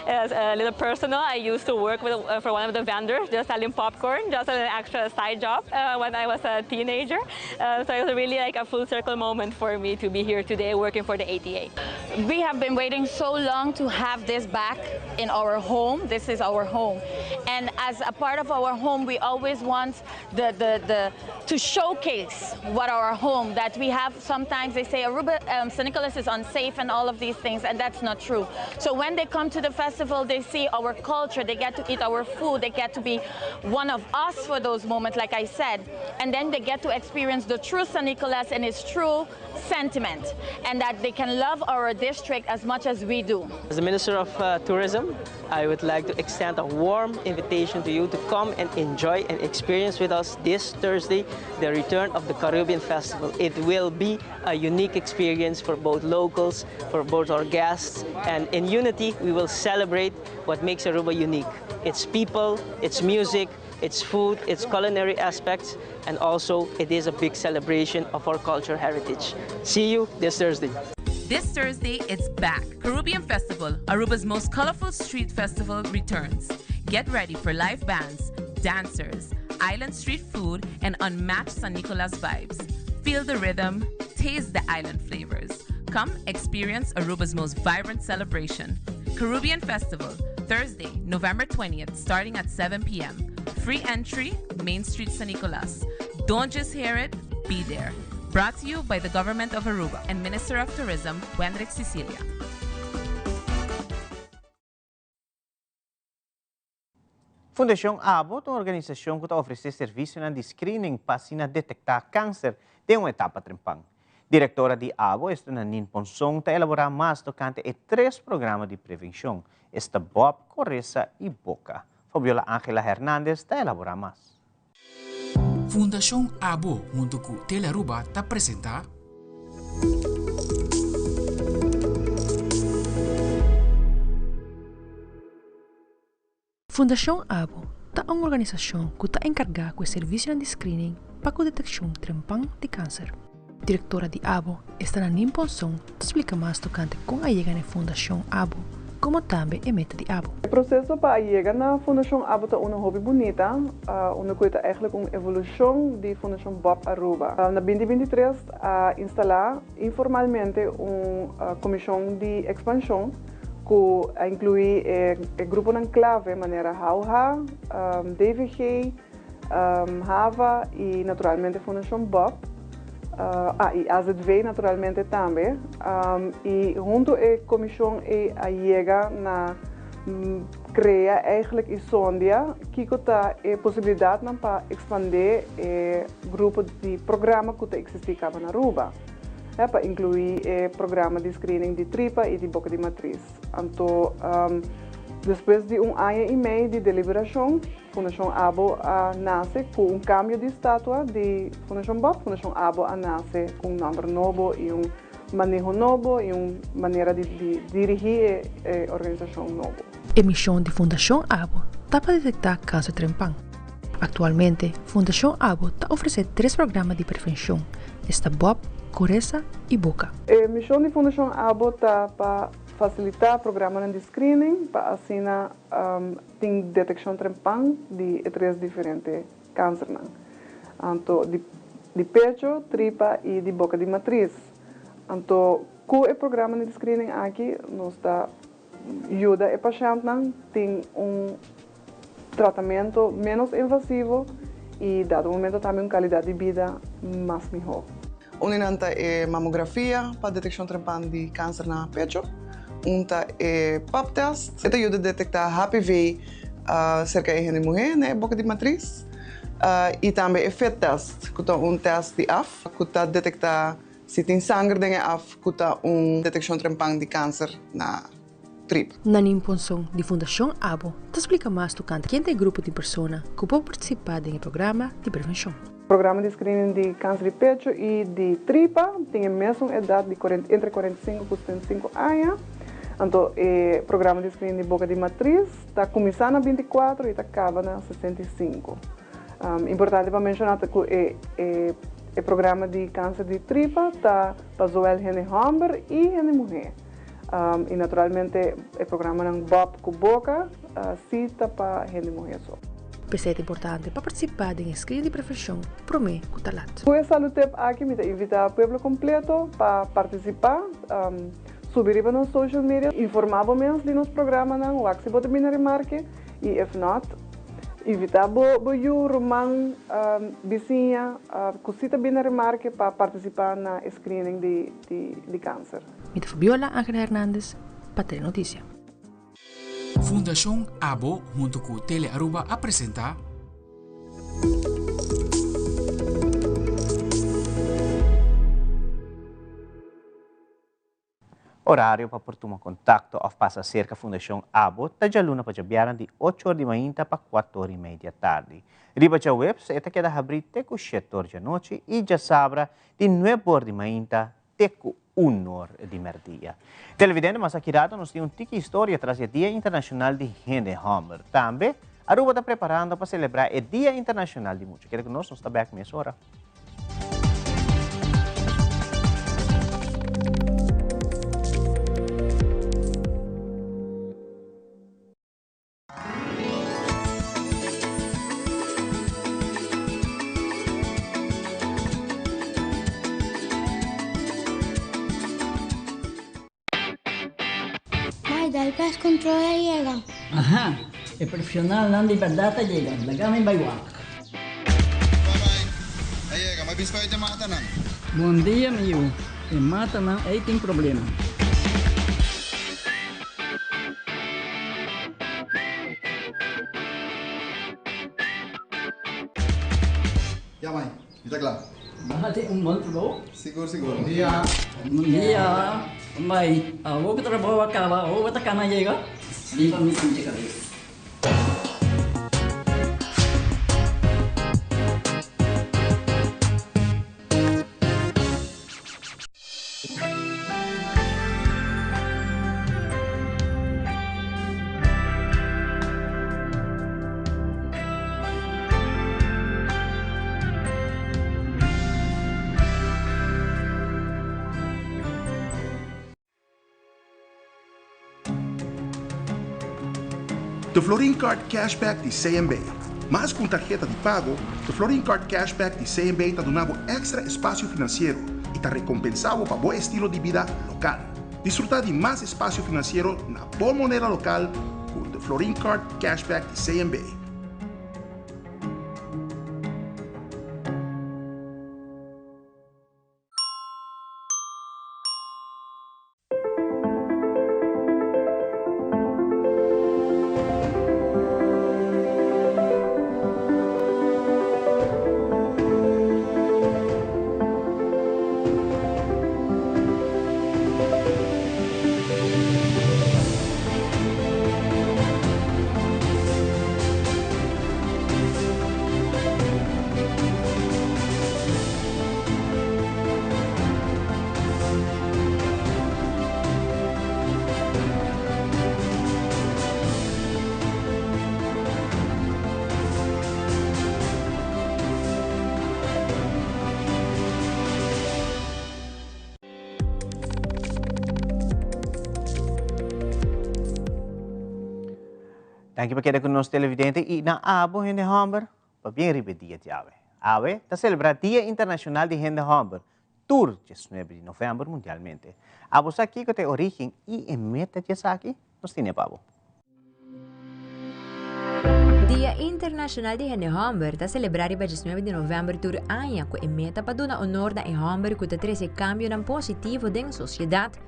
As a little personal, I used to work for one of the vendors, just selling popcorn, just as an extra side job when I was a teenager. So it was really a full circle moment for me to be here today working for the ATA. We have been waiting so long to have this back in our home. This is our home. And as a part of our home, we always want the, the, the to showcase what our home that we have. Sometimes they say Aruba, um, San Nicolas is unsafe and all of these things, and that's not true. So when they come to the festival, they see our culture, they get to eat our food, they get to be one of us for those moments, like I said. And then they get to experience the true San Nicolas and its true sentiment, and that they can love our district as much as we do. As the Minister of uh, Tourism, I would like to extend a warm invitation to you to come and enjoy and experience with us this Thursday the return of the Caribbean Festival. It will be a unique experience for both locals, for both our guests, and in unity we will celebrate what makes Aruba unique. Its people, its music, its food, its culinary aspects, and also it is a big celebration of our culture heritage. See you this Thursday. This Thursday, it's back. Caribbean Festival, Aruba's most colorful street festival, returns. Get ready for live bands, dancers, island street food, and unmatched San Nicolas vibes. Feel the rhythm, taste the island flavors. Come experience Aruba's most vibrant celebration. Caribbean Festival, Thursday, November 20th, starting at 7 p.m. Free entry, Main Street, San Nicolas. Don't just hear it, be there. Brought to you by the Government of Aruba and Minister of Tourism, Wendrick Cecilia. Fundashon Abo ta un organisashon ku ta ofresé servisionan di screening pa asina detektá kanser den un etapa trempan. Direktora di Abo, esta Nanine Ponson, ta elaborá mas tokante e tres programa di prevenshon, esta Bob, Koresa i Boka. Fabiola Angela Hernandez ta elaborá mas. Fundashon Abo huntu ku Telearuba ta presentá. Fundashon Abo ta un organisashon ku ta enkargá ku e servisionan di screening pa ku detekshon trempan di kanser. Direktora di Abo, esta Nanine Ponson, ta splika mas tokante kon a yega na e Fundashon Abo komo tambe e meta di Abo. E proseso pa a yega na Fundashon Abo ta unu hopi bunita, unda ku e ta eigentlik un evolushon di Fundashon Bob Aruba. Na binti 23 a instalá informalmente un komishon di ekspanshon ku a inkluí e gruponan klave manera HAUHA, DVG, HAVA i naturalmente Fundashon Bob, ah i AZV naturalmente tambe. I huntu e komishon ei a yega na krea eigentlik i sondia kiko ta e posibilidatnan pa ekspandé e grupo di programa ku ta eksistí kaba na Aruba. Pa inkluí e programa di screening di tripa i di boka di matris. Anto despues di un aña i mei di deliberashon, Fundashon Abo a nase ku un kambio di statua di Fundashon Bob. Fundashon Abo a nase ku un nòmber nobo i un maneho nobo i un manera di dirigí e organisashon nobo. E mishon di Fundashon Abo ta pa detektá kanser trempan. Aktualmente, Fundashon Abo ta ofresé tres programa di prevenshon, esta Bob, Koresa i Boka. E mishon di Fundashon Abo ta pa fasilitá programanan di screening pa asina tin detekshon trempan di e tres diferente kansernan, anto di di pecho, tripa i di boka di matris. Anto ku e programanan di screening aki nos ta yuda e pashèntnan tin un tratamentu ménos invasivo i dado momento tambe un kalidat di bida mas mihó. Un di nan ta e mamografia pa detekshon trempan di kanser na pecho, un ta e pap test, e ta yuda detektá HPV serka e hende muhé na e boka di matris, i tambe e fit test ku ta un test di af ku ta detektá Si tin sanger den e af ku ta un detekshon trempan di kanser na trip. Nanine Ponson di Fundashon Abo ta splika mas tokante ken ta e grupo di persona ku por partisipá den e programa di prevenshon. Programa di screening di kanser di pecho i di tripa tin e mesun edat di entre 45 ku 75 aña. Anto e programa di screening di boka di matris ta kuminsá na 24 i ta kaba na 65. Importante pa menshoná ta ku e e programa di kanser di tripa ta pa zowel hende hòmber i hende muhé. I naturalmente e programanan Bob ku Boka si ta pa hende muhé so. P'esei ta importante pa partisipá den e screening di prevenshon promé ku ta lat. Ku e salutip aki mi ta invitá pueblo kompleto pa partisipá. Subi riba nos social media, informá bo mes di nos programanan, wak si bo ta bini remarke i if not, invitá bo bo yu, ruman, bisiña ku si ta bini remarke pa partisipá na e screening di di kanser. Mi ta Fabiola Angela Hernandez pa Telenoticia. Fundacion Abo hunto cu Tele Aruba a presenta. Orario pa por tuma contacto of pasa cerca Fundacion Abo ta djaluna pa djabièrnè di ocho or di mainta pa cuatro or y mei di atardi. Riba djaweps e ta keda habrí te cu shete or djanochi y djasabra di nuebe or di mainta te cu un or di merdia. Televidente, mas aki rato nos tin un tiki historia tras di e Dia Internacional di Hende Homber. Tambe, Aruba ta preparando pa celebra e Dia Internacional di Mucha. Keda cu nos, nos ta bek mesora. Mai, dal pest control a yega. Aha, e profesionalnan di berdad a yega. Laga mi bai wak. A yega, mi bispa e matanan. Bon dia, mi yu. E matanan ei tin problema. Ya mai, mi ta kla. Bo hasi un bon trabou. Sigur, sigur. Bon dia. Bon dia. Mai, awor ku trabou a kaba, awor bo ta kana yega? Liba mi sinti kabes. De Florin Card Cashback di CMB. Mas ku un tarheta di pago, de Florin Card Cashback di CMB ta duna bo èkstra espasio finansiero i ta rekompensá bo pa bo estilo di bida lokal. Disfrutá di mas espasio finansiero na bo moneda lokal ku de Florin Card Cashback di CMB. Danki pa keda ku nos televidente i na abo hende hòmber pa bien riba e dia di awe. Awe ta selebrá Dia Internashonal di Hende Hòmber tur diesnuebe di novèmber mundialmente. Abo sa kiko ta e orígen i e meta di esaki? Nos tine pa bo. Dia Internashonal di Hende Hòmber ta selebrá riba diesnuebe di novèmber tur aña ku e meta pa duna onor na e hòmber ku ta trese kambionan positivo den sosiedat.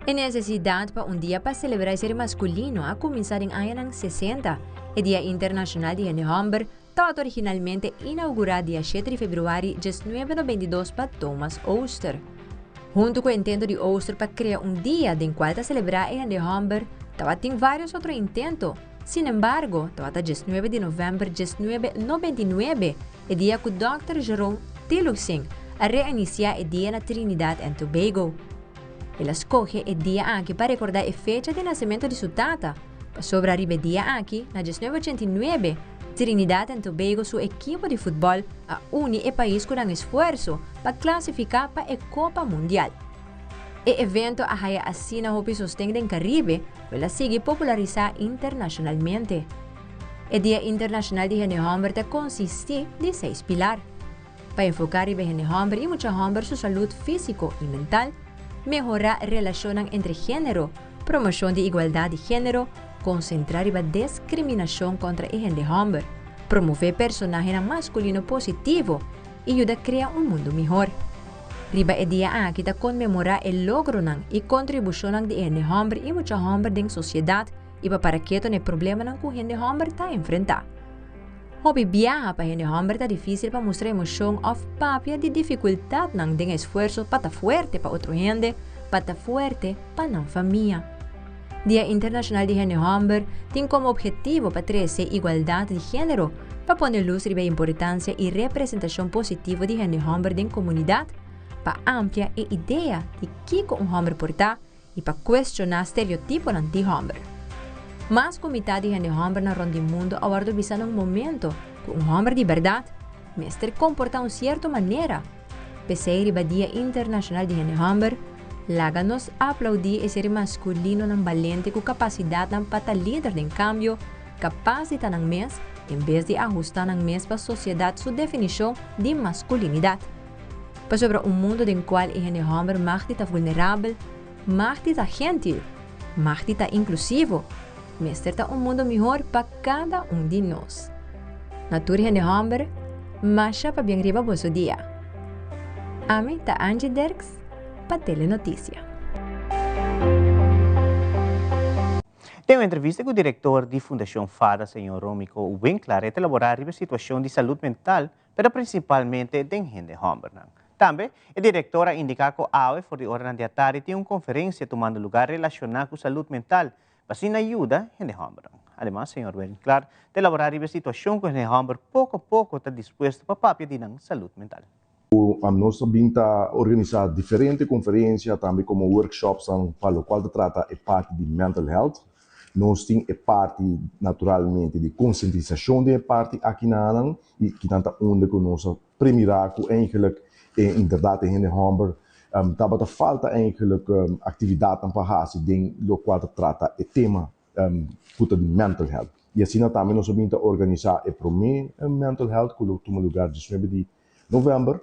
E nesesidat pa un dia pa selebrá e ser maskulino a kuminsá den añanan sesenta. E Dia Internashonal di Hende Hòmber tabata originalmente inaugurá dia shete di februari diesnuebe nobenta i dos pa Thomas Oster. Huntu ku e intento di Oster pa krea un dia den kual ta selebrá e hende hòmber, tabatin vários otro intento. Sin embargo, tabata diesnuebe di novèmber diesnuebe nobenta i nuebe e dia ku Dòkter Jerome Teelucksingh a reinisiá e dia na Trinidad and Tobago. El a skohe e dia aki pa rekordá e fecha di nasementu di su tata, pasobra riba e dia aki, na diesnuebe ochenta i nuebe, Trinidad and Tobago su ekipo di futbòl a uni e pais ku nan esfuerso pa klasifiká pa e Kopa Mundial. E evento a haya asina hopi sosten den Karibe ku el a sigui popularisá internashonalmente. E Dia Internashonal di Hende Hòmber ta konsistí di seis pilar. Pa enfoká riba hende hòmber i mucha hòmber su salud físiko i mental. mehorá relashonnan entre género, promoshon di igualdat di género, konsentrá riba deskriminashon kontra e hende hòmber, promové personahenan maskulino positivo i yuda krea un mundu mihor. Riba e dia aki ta konmemorá e logronan i kontribushonnan di e hende hòmber i mucha hòmber den sosiedat i pa para keto na e problemanan ku hende hòmber ta enfrentá. Hopi biaha pa hende hòmber ta difísil pa mustra emoshon òf papia di difikultatnan den esfuerso pa ta fuerte pa otro hende, pa ta fuerte pa nan famia. Dia Internashonal di Hende Hòmber tin komo ophetivo pa trese igualdat di género, pa pone lus riba e importansia i representashon positivo di hende hòmber den komunidat, pa amplia e idea di kiko un hòmber por ta i pa kuestioná stereotiponan di hòmber. Mas ku mitat di hende hòmbernan rònt di mundu a wòrdu bisa na un momento ku un hòmber di bèrdat mester komportá un sierto manera. P'esei riba Dia Internashonal di Hende Hòmber, laga nos aplaudí e ser maskulinonan balente ku kapasidatnan pa ta lider den kambio, kapas di ta nan mes en bes di ahustá nan mes pa sosiedat su definishon di maskulinidat. Pasobra un mundu den kual e hende hòmber mag di ta vulnerabel, mag di ta gentil, mag di ta inklusivo, mester ta un mundu mihor pa kada un di nos. Na tur hende hòmber, masha pabien riba boso dia. Ami ta Angie Dirks pa Telenoticia. Den un entrevista ku direktor di Fundashon fada, señor Romico Winklaar, e ta elaborá riba e situashon di salud mental pero prinsipalmente den hende hòmbernan. Tambe, e direktor a indiká ku awe for di oranan di atardi tin un konferensia tumando lugá relashoná ku salud mental pa asina yuda hende hòmbernan. Ademas, señor Winklaar ta elaborá riba e situashon ku hende hòmber poko poko ta dispuesto pa papia di nan salud mental. Nos ta bin ta organisá diferente konferensia, tambe komo workshopsnan pa lokual ta trata e parti di mental health. Nos tin e parti naturalmente di konsientisashon den e parti akinanan i kinan ta unda ku nos a premirá ku eigenlik e inderdat e hende hòmber tabata falta eigenlik aktividatnan pa hasi den lokual ta trata e tema ku ta di mental health. I asina tambe nos a bin ta organisá e promé mental health ku lo tuma lugar diesnuebe di novèmber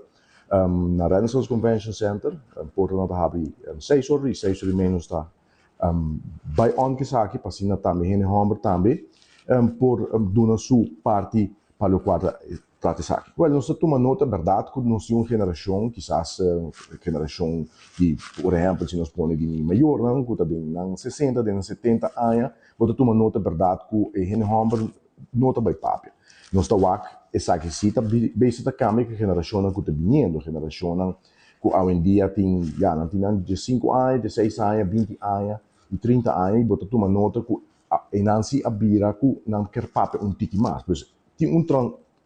na Renaissance Convention Center. Portanan ta habri seis ora i seis ora i menos ta bai on ku esaki pa asina tambe hende hòmber tambe por duna su parti pa lokual ta trata esaki. Wèl, nos ta tuma nota bèrdat ku nos tin un generashon, kisas generashon di, por ehèmpel si nos pone di mi mayornan ku ta den nan sesenta, den nan setenta aña, bo ta tuma nota bèrdat ku e hende hòmber no ta bai papia. Nos ta wak esaki si ta besi ta kambia ku e generashonnan ku ta biniendo, generashonnan ku awendia tin ya nan tin nan diesinku aña, dieseis aña, binti aña i trinta aña i bo ta tuma nota ku e nan si a bira ku nan ker papia un tiki mas. Pues tin un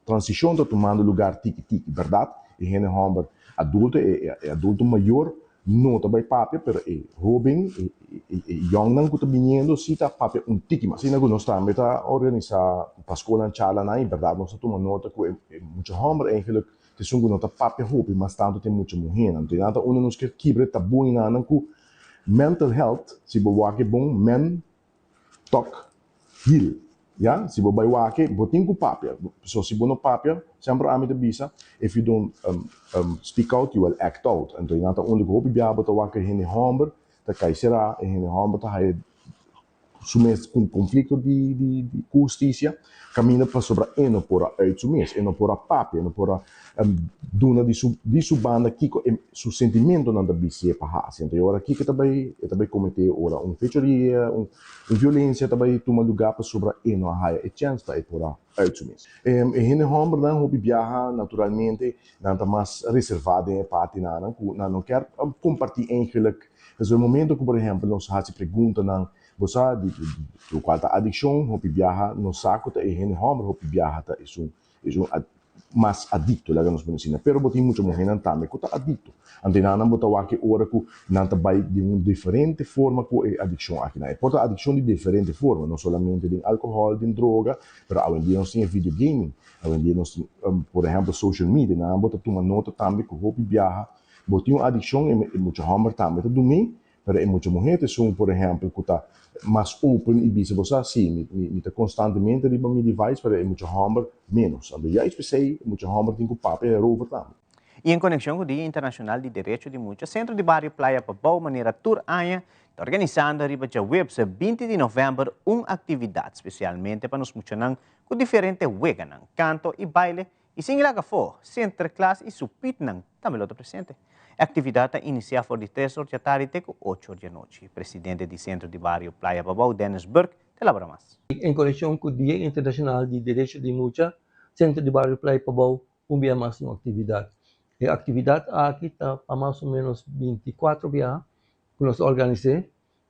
transishon ta tumando lugar tiki tiki, bèrdat? E hende hòmber adulto, e adulto mayor no ta bai papia, pero e hóben, e yòngnan ku ta biniendo si ta papia un tiki mas. Asina ku nos tambe ta organisá pa skolnan charlanan i bèrdat nos ta tuma nota ku e mucha hòmber eigenlik Ta esun ku no ta papia hopi mas tantu tin mucha muhénan. Anto nan ta unda nos ke kibra e tabú i nan ku mental health, si bo wak e bon, men talk heal. Ya, si bo bai wak e, bo tin ku papia. So si bo no papia, semper ami ta bisa, if you don't speak out, you will act out. Anto nan ta unda ku hopi biaha bo ta wak e hende hòmber ta kai será, e hende hòmber ta haya su mes cu conflicto di di cu husticia caminda pasobra e no por a uit su mes, e no por a papia, e no por a duna di su di su banda kico e su sentimentonan ta bisi'e pa haci. Anto e ora kico e ta bay e ta bay comete ora un fechoria, un un violencia ta bay tuma lugar pasobra e no a haya e chens pa e por a uit su mes. E hende hombernan hopi biaha naturalmente nan ta mas reserva den e partinan cu nan no kier comparti eigenlijk. Pasobra e momento ku por ehèmpel nos hasi preguntanan, bo sa di lokual ta adikshon, hopi biaha nos sa ku ta e hende hòmber hopi biaha ta esun esun mas adikto, laga nos pone asina. Pero bo tin mucha muhénan tambe ku ta adikto. Anto e nannan bo ta wak e ora ku nan ta bai di un diferente forma ku e adikshon aki. Nan e por ta adikshon di diferente forma, no solamente den alkohòl, den droga, pero awendia nos tin e video gaming, awendia nos tin por ehèmpel social media, nan bo ta tuma nota tambe ku hopi biaha Bo tin un adikshon, e mucha hòmber tambe ta dumí, pero e mucha muhé ta esun, por ehèmpel, ku ta mas open i bisa bo sa, sí, mi mi ta konstantemente riba mi device, pero e mucha hòmber ménos. Anto juist p'esei e mucha hòmber tin ku papia erover tambe. Y en conexion cu Dia Internacional di Derecho di Mucha, Centro di Bario Playa Pabou manera tur aña ta organisando riba djaweps 20 di november un actividad specialmente pa nos muchanan cu diferente weganan, canto y baile y sin laga afo, Sinterklaas y su pietnan tambe lo ta presente. E actividad ta inicia for di tres or djatardi te cu ocho or djanochi. Presidente di Centro di Bario Playa Pabou, Dennis Burke, ta elabora mas. En conexion cu Dia Internacional di Derecho di Mucha, Centro di Bario Playa Pabou un bia mas un actividad. E actividad aki ta pa mas o menos 24 biaha cu nos a organise.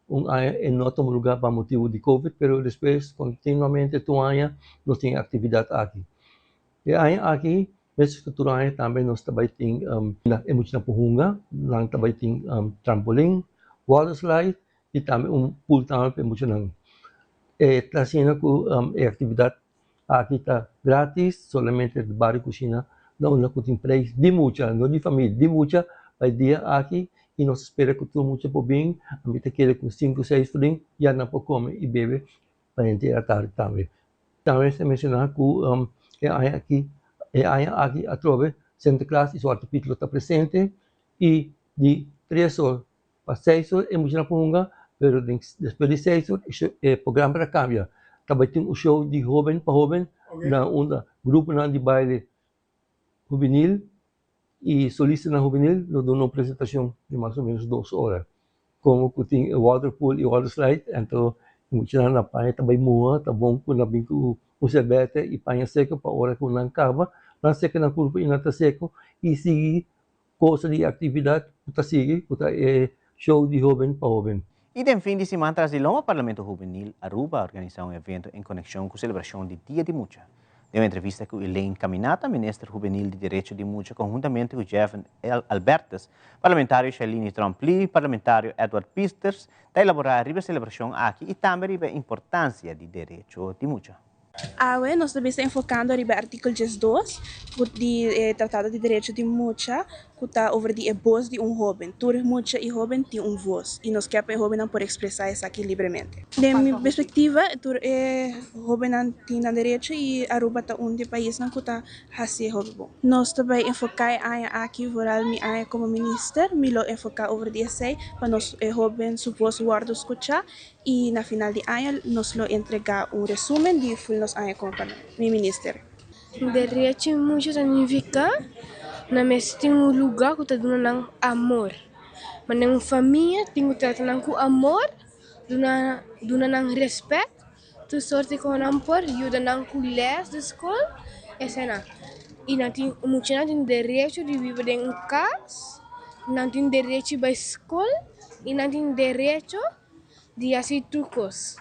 Un aña e no a tuma lugar pa motibo di covid, pero despues continuamente tur aña nos tin e actividad aki. E aña aki, mescos cu tur aña tambe nos ta bay tin e muchanan por hunga, nan ta bay tin trampolin, water slide y tambe un pool tambe pa e muchanan. E ta asina cu e actividad Aki ta gratis, solamente di Bario Cushina na unda cu tin prijs di mucha, no di famia, di mucha pa e dia aki y nos ta spera cu tur mucha por bin, ami ta kere cu cinco seis florin ya nan por come y bebe pa henter atardi tambe. Tambe mester menciona cu e aña aki e aña aki atrobe Sinterklaas y Zwarte Piet lo ta presente y di tres or Pa seis or e muchanan por hunga, pero den despues di seis or e programa ta cambia. Ta bay tin un show di hoben pa hoben na unda gruponan di baile hubenil y solistanan hubenil lo duna un presentacion di mas o menos dos ora. Como cu tin e water pool y water slide, anto e muchanan na paña ta bay muha, ta bon cu nan bin cu un serbete y paña seco pa ora cu nan caba, nan seca nan curpa y nan ta seco y sigui Cosa di actividad cu ta sigui cu ta e show di hoben pa hoben. Y den fin di siman tras di lomba Parlamento Hubenil Aruba a organisa un evento en conexion cu celebracion di Dia di Mucha. Den un entrevista cu Elaine Caminata, Minister Hubenil di Derecho di Mucha conhuntamente cu Jevon Albertus, Parlamentario Shailini Tromp-Lee, Parlamentario Edward Pieters ta elabora riba e celebracion aki y tambe riba e importancia di derecho di mucha. Awe nos ta bisa enfocando riba e artikel 12 cu di e Tratado di Derecho di Mucha cu ta over di e bos di un hoben. Tur mucha y hoben tin un vos y nos kier pa e hobennan por expresa esaki libremente. Den mi perspectiva tur e hobennan tin nan derecho y Aruba ta un di e paisnan cu ta haci e hopi bon. Nos ta bay enfoca e aña aki, vooral mi aña como minister, mi lo enfoca over di esey pa nos e hoben su vos wordo scucha Y na final di aña nos lo entrega un resumen di ful nos aña como pa mi minister. Derecho mucho ta nifica nan mester tin un luga cu ta duna nan amor. Ma den un famia tin cu trata nan cu amor, duna duna nan respet, tur sorti cu nan por, yuda nan cu les di scol, eseinan. Y nan tin muchanan tin derecho di biba den un cas, nan tin derecho di bay scol y nan tin derecho. Di hasi tur kos.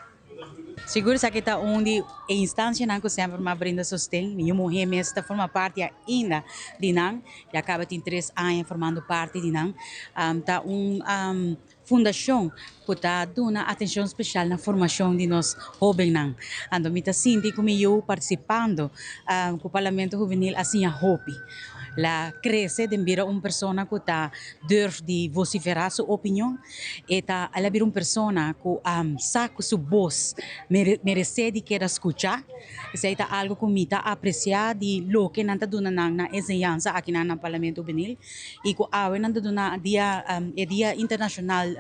Sigur esaki ta un di e instancianan cu semper m'a brinda sosten. Mi muhe mes ta forma parti ainda di nan. Ya caba tin tres aña formando parti di nan. Ta un fundacion cu ta duna atencion special na formacion di nos hobennan. Anto mi ta sinti cu mi yu participando cu Parlamento Hubenil a siña hopi. La crece den bira un persona cu ta durf di vocifera su opinion. E ta el a bira un persona cu a sa cu su bos merece di keda scucha. Esey ta algo cu mi ta aprecia di loke nan ta duna nan na enseñansa aki nan na Parlamento Hubenil y cu awe nan ta duna dia e dia internacional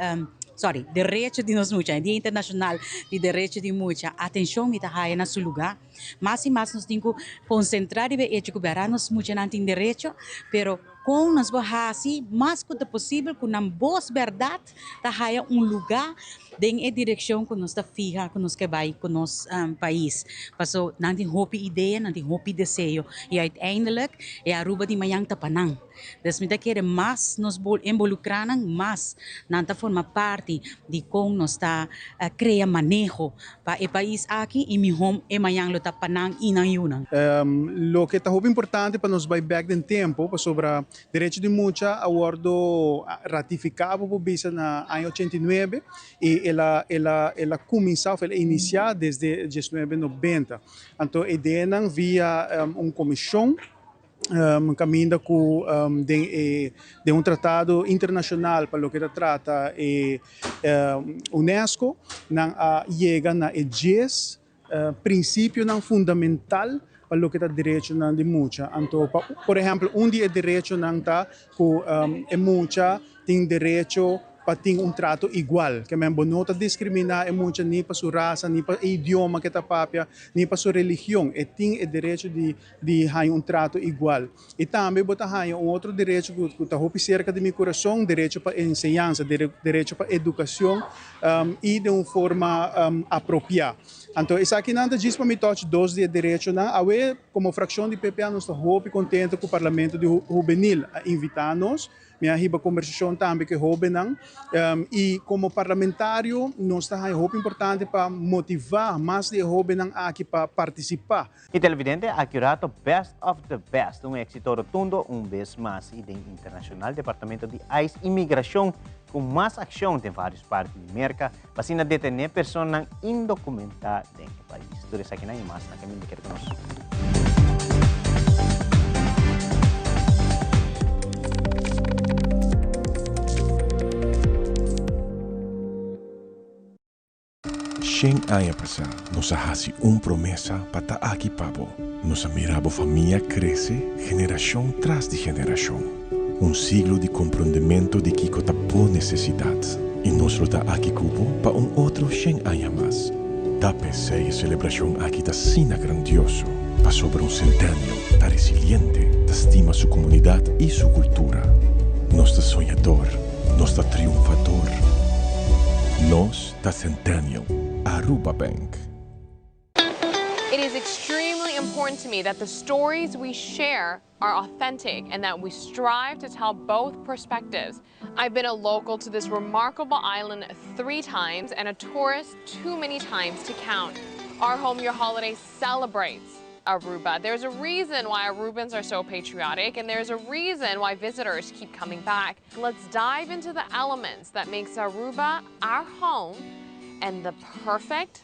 sorry derecho di nos mucha e dia internacional di derecho di mucha atencion mi ta haya na su luga. Mas y mas nos tin cu concentra riba e hecho cu bera nos muchanan tin derecho pero Kon nos por hasi mas ku ta posibel ku nan bos bèrdat ta haya un lugá den e direkshon ku nos ta fiha ku nos ke bai ku nos pais? Paso nan tin hopi idea, nan tin hopi deseo i uiteindelijk e Aruba di mañan ta pa nan. Dus mi ta kere mas nos involukrá nan, mas nan ta forma parti di kon nos ta krea maneho Pa e pais aki i mihó e mañan lo ta pa nan i nan yunan. Loke ta hopi importante pa nos bai bek den tempo, pasobra derecho di mucha a wordo ratifica bo por bisa na aña 89 y el a el a el a cuminsa of el a inicia desde diesnuebe nobenta. Anto e ideanan via un comision Kaminda ku den e den un tratado internashonal pa loke ta trata e UNESCO nan a yega na e djes prinsipionan fundamental pa loke ta derechonan di mucha. Anto pa por ehèmpel un di e derechonan ta ku e mucha tin derecho pa tin un trato igual. Ke men bo no ta diskriminá e mucha ni pa su rasa, ni pa e idioma ke ta papia, ni pa su religion. E tin e derecho di di haña un trato igual. I tambe bo ta haña un otro derecho ku ku ta hopi serka di mi kurason, derecho pa enseñansa, derecho pa edukashon i den un forma apropiá. Anto esakinan ta djis pa mi touch dos di e derechonan. Awe komo frakshon di PPA nos ta hopi kontento ku Parlamento di Hubenil a invitá nos. Mi a hiba kombersashon tambe ku e hóbennan i komo parlamentario nos ta haña hopi importante pa motivá mas di e hóbennan aki pa partisipá. E televidente a curato Best of the Best, un exito rotundo un bes mas y den internacional Departamento di ice y Migracion cu mas accion den varios parti di Merca pa asina detene personanan indocumenta den e pais. Tur esakinan y mas na caminda keda cu nos. Shen aña pasá nos a hasi un promesa pa ta aki pa bo. Nos a mira bo famia krese generashon tras di generashon. Un siglo di komprondementu di kiko ta bo nesesidat. I nos lo ta aki ku bo pa un otro shen aña mas. Ta p'esei e selebrashon aki ta asina grandioso, pasobra un Centennial ta resiliente, ta stima su komunidat i su kultura. Nos ta soñador, nos ta triunfador. Nos ta Centennial, Aruba Bank. It is extremely important to me that the stories we share are authentic and that we strive to tell both perspectives. I've been a local to this remarkable island three times and a tourist too many times to count. Our Home Your Holiday celebrates Aruba. There's a reason why Arubans are so patriotic and there's a reason why visitors keep coming back. Let's dive into the elements that makes Aruba our home and the perfect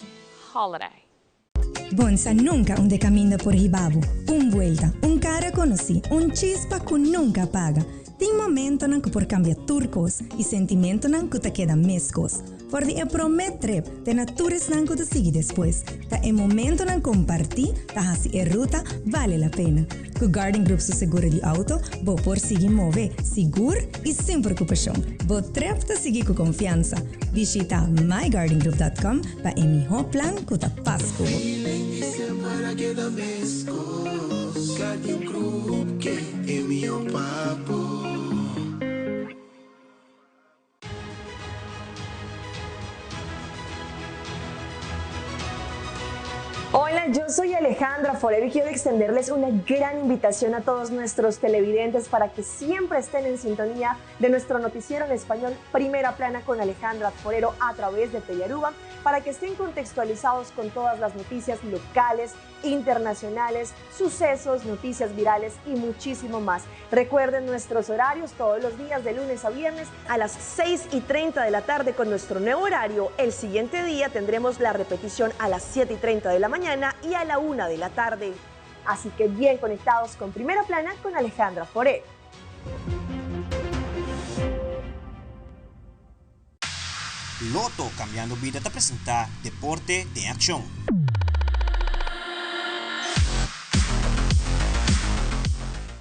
holiday. Bonsa nunca unda e caminda por hiba bo. Un buelta, un cara conoci, un chispa cu nunca apaga. Tin momentonan cu por cambia tur cos y sentimentonan cu ta keda mescos. For di e prome trip te na tur esnan cu ta sigui despues, ta e momentonan comparti ta haci e ruta bale la pena. Cu Guardian Group su seguro di auto, bo por sigui move sigur y sin preocupacion. Bo trip ta sigui cu confiansa. Bishita myguardiangroup.com pa e miho plan cu ta pas cu bo. Hola, yo soy Alejandra Forero y quiero extenderles una gran invitación a todos nuestros televidentes para que siempre estén en sintonía de nuestro noticiero en español Primera Plana con Alejandra Forero a través de Telearuba para que estén contextualizados con todas las noticias locales, internacionales, sucesos, noticias virales y muchísimo más. Recuerden nuestros horarios todos los días de lunes a viernes a las 6 y 30 de la tarde con nuestro nuevo horario. El siguiente día tendremos la repetición a las 7 y 30 de la mañana y a la 1 de la tarde. Así que bien conectados con Primera Plana con Alejandra Foré. Lotto Cambiando Bida ta presenta Deporte den Accion.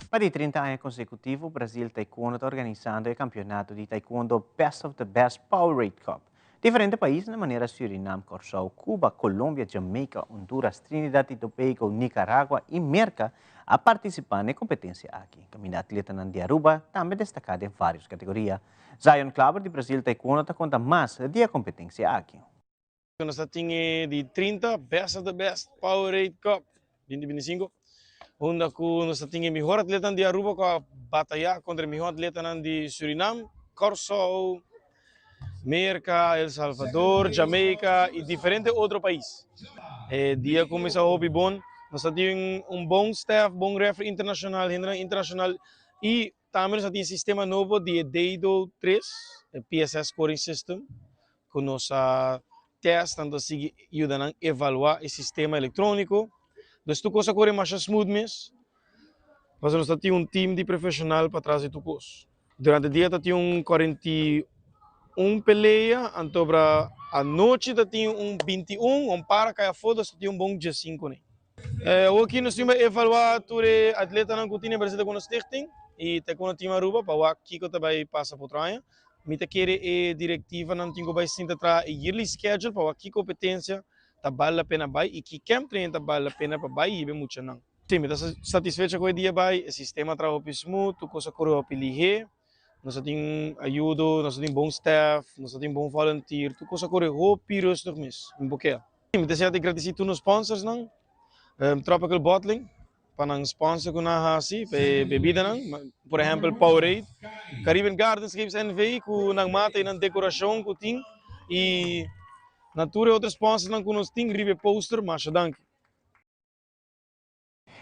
Pa di 30 aña consecutivo Brazil Taekwondo ta organisando e campeonato di Taekwondo Best of the Best Powerade Cup. Diferente paisnan manera Surinam, Corsou, Cuba, Colombia, Jamaica, Honduras, Trinidad y Tobago, Nicaragua y Merca a participa n'e competencia aki. Caminda atletanan di Aruba tambe destaca den varios categoria. Zion Klaber di Brazil Taekwondo ta konta mas di e kompetensia aki. Nos ta tin e di 30 Best of the Best Powerade Cup 2025, unda ku nos ta tin e mihor atletanan di Aruba ku a bataya kontra e mihor atletanan di Surinam, Kòrsou, Merka, El Salvador, Jamaica i diferente otro pais. E dia a kuminsá hopi bon, nos ta tin un bon staff, bon referee internashonal, hendenan internashonal i Tambe nos a tin sistema nobo di e Dado 3, e PSS scoring system, ku nos a test, anto sigui yuda nan evaluá e sistema elektróniko. Dus tur kos a kore masha smooth mes, pasobra nos ta tin un team di profeshonal patras di tur kos. Durante dia ta tin un 41 pelea, anto bra anochi ta tin un 21, un par a kai afó, dus ta tin un bon 15 nei. Awoki nos tin pa evaluá tur e atletanan ku tin e Brasil Taekwondo Stichting i Taekwondo Team Aruba pa wak kiko ta bai pasa pa otro aña. Mi ta kere e direktivanan tin ku bai sinta traha e yearly schedule pa wak ki kompetensia ta bal la pena bai i ki camp training ta bal la pena pa bai hiba e muchanan. Sí, mi ta satisfecho ku e dia bai, e sistema a traha hopi smooth, tur kos a kore hopi lihé, nos a tin ayudo, nos a tin bon staff, nos a tin bon volunteer, tur kos a kore hopi rustig mes, mi por kea. Mi ta siña di gradisí tur nos sponsorsnan, Tropical Bottling pa nan sponsor ku nan a hasi pa e bebidanan, por ehèmpel Powerade, Caribbean Gardenscapes NV ku nan mata i nan dekorashon ku tin i na tur e otro sponsorsnan ku nos tin riba e poster, masha danki.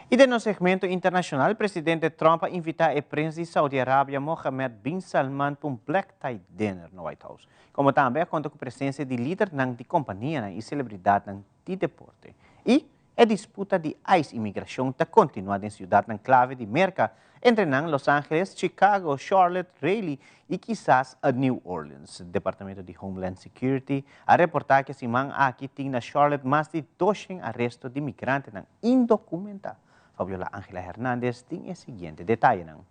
I den nos segmento internashonal, presidente Trump a invitá e prins di Saudi Arabia Mohammed bin Salman pa un black tie dinner na White House. Komo tambe a konta ku presensia di lidernan di kompanianan i selebridatnan di deporte. I e disputa di ice i migrashon ta kontinuá den siudatnan klave di Merka, entre nan Los Angeles, Chicago, Charlotte, Raleigh i kisas New Orleans. Departamento di Homeland Security a reportá ku e siman aki tin na Charlotte mas di doshen aresto di migrantenan indokumentá. Fabiola Angela Hernandez tin e siguiente detayenan.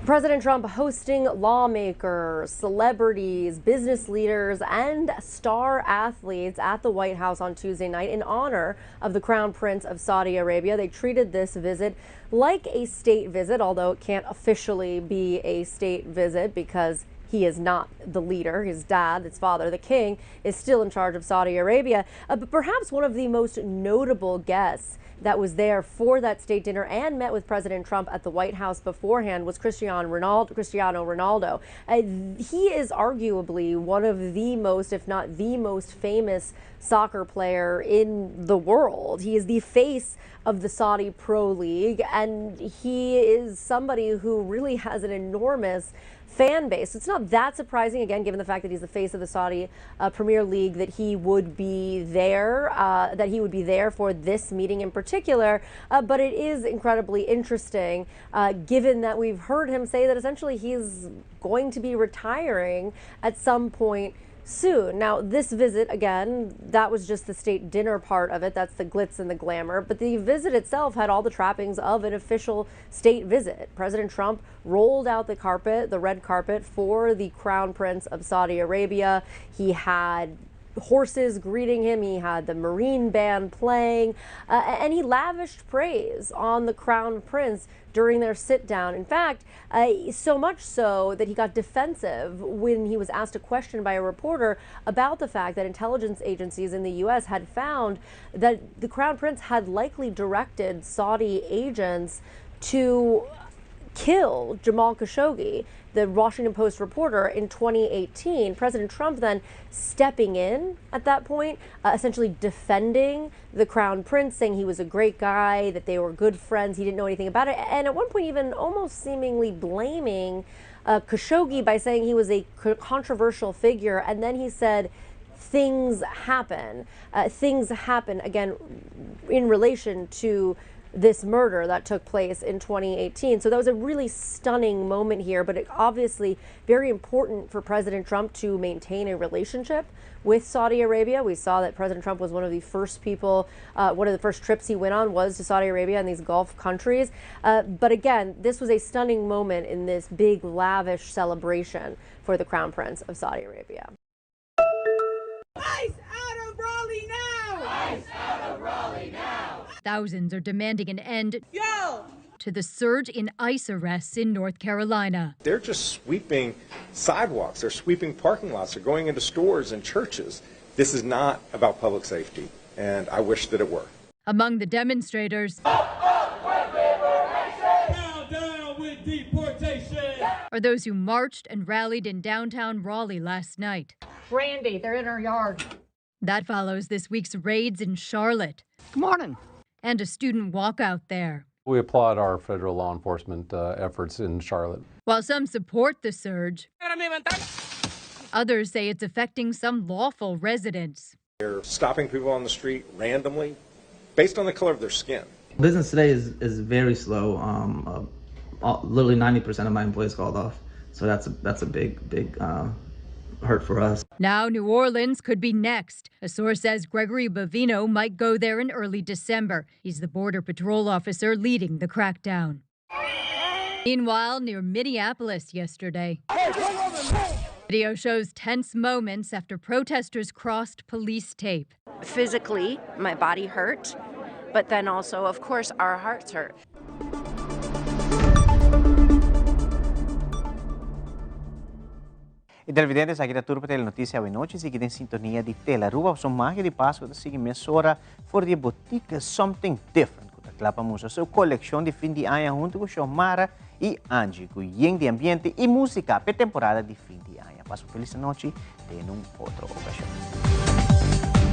President Trump hosting lawmakers, celebrities, business leaders, and star athletes at the White House on Tuesday night in honor of the Crown Prince of Saudi Arabia. They treated this visit like a state visit, although it can't officially be a state visit because he is not the leader. His dad, his father, the king, is still in charge of Saudi Arabia. Uh, but perhaps one of the most notable guests that was there for that state dinner and met with President Trump at the White House beforehand was Cristiano Ronaldo. Cristiano Ronaldo. Uh, he is arguably one of the most, if not the most famous soccer player in the world. He is the face of the Saudi Pro League, and he is somebody who really has an enormous fan base. It's not that surprising, again, given the fact that he's the face of the Saudi uh, Premier League, that he would be there, uh, that he would be there for this meeting in particular. Uh, but it is incredibly interesting, uh, given that we've heard him say that essentially he's going to be retiring at some point soon. Now, this visit, again, that was just the state dinner part of it. That's the glitz and the glamour. But the visit itself had all the trappings of an official state visit. President Trump rolled out the carpet, the red carpet, for the Crown Prince of Saudi Arabia. He had horses greeting him. He had the Marine Band playing, uh, and he lavished praise on the Crown Prince during their sit down. In fact, uh, so much so that he got defensive when he was asked a question by a reporter about the fact that intelligence agencies in the U.S. had found that the Crown Prince had likely directed Saudi agents to kill Jamal Khashoggi, the Washington Post reporter, in 2018. President Trump then stepping in at that point, uh, essentially defending the crown prince, saying he was a great guy, that they were good friends, he didn't know anything about it, and at one point even almost seemingly blaming uh, Khashoggi by saying he was a controversial figure. And then he said, things happen. Uh, things happen, again, in relation to this murder that took place in 2018. So that was a really stunning moment here, but it obviously very important for President Trump to maintain a relationship with Saudi Arabia. We saw that President Trump was one of the first people, uh, one of the first trips he went on was to Saudi Arabia and these Gulf countries. Uh, but again, this was a stunning moment in this big, lavish celebration for the Crown Prince of Saudi Arabia. ICE out of Raleigh now! ICE out of Raleigh now! Thousands are demanding an end Yo! to the surge in ICE arrests in North Carolina. They're just sweeping sidewalks, they're sweeping parking lots, they're going into stores and churches. This is not about public safety, and I wish that it were. Among the demonstrators up, up with liberation! Down, down with deportation! Are those who marched and rallied in downtown Raleigh last night. Randy, they're in our yard. That follows this week's raids in Charlotte. Good morning. And a student walkout there. We applaud our federal law enforcement uh, efforts in Charlotte. While some support the surge, Others say it's affecting some lawful residents. They're stopping people on the street randomly based on the color of their skin. Business today is, is very slow. Um, uh, all, literally 90% of my employees called off. So that's a, that's a big, big uh, hurt for us. Now, New Orleans could be next. A source says Gregory Bovino might go there in early December. He's the Border Patrol officer leading the crackdown. Meanwhile, near Minneapolis yesterday, video shows tense moments after protesters crossed police tape. Physically, my body hurt, but then also, of course, our hearts hurt. E televidentes, aki ta tur pa Telenoticia awe nochi. Sigui den sintonia di Telaruba. Pasobra magia di Pascua ta sigui mesora for di e botica Something Different cu ta cla pa mustra su coleccion di fin di aña hunto cu Xiomara y Angie cu yen di ambiente y musica p'e temporada di fin di aña. Pasa un feliz anochi te en un otro ocasion.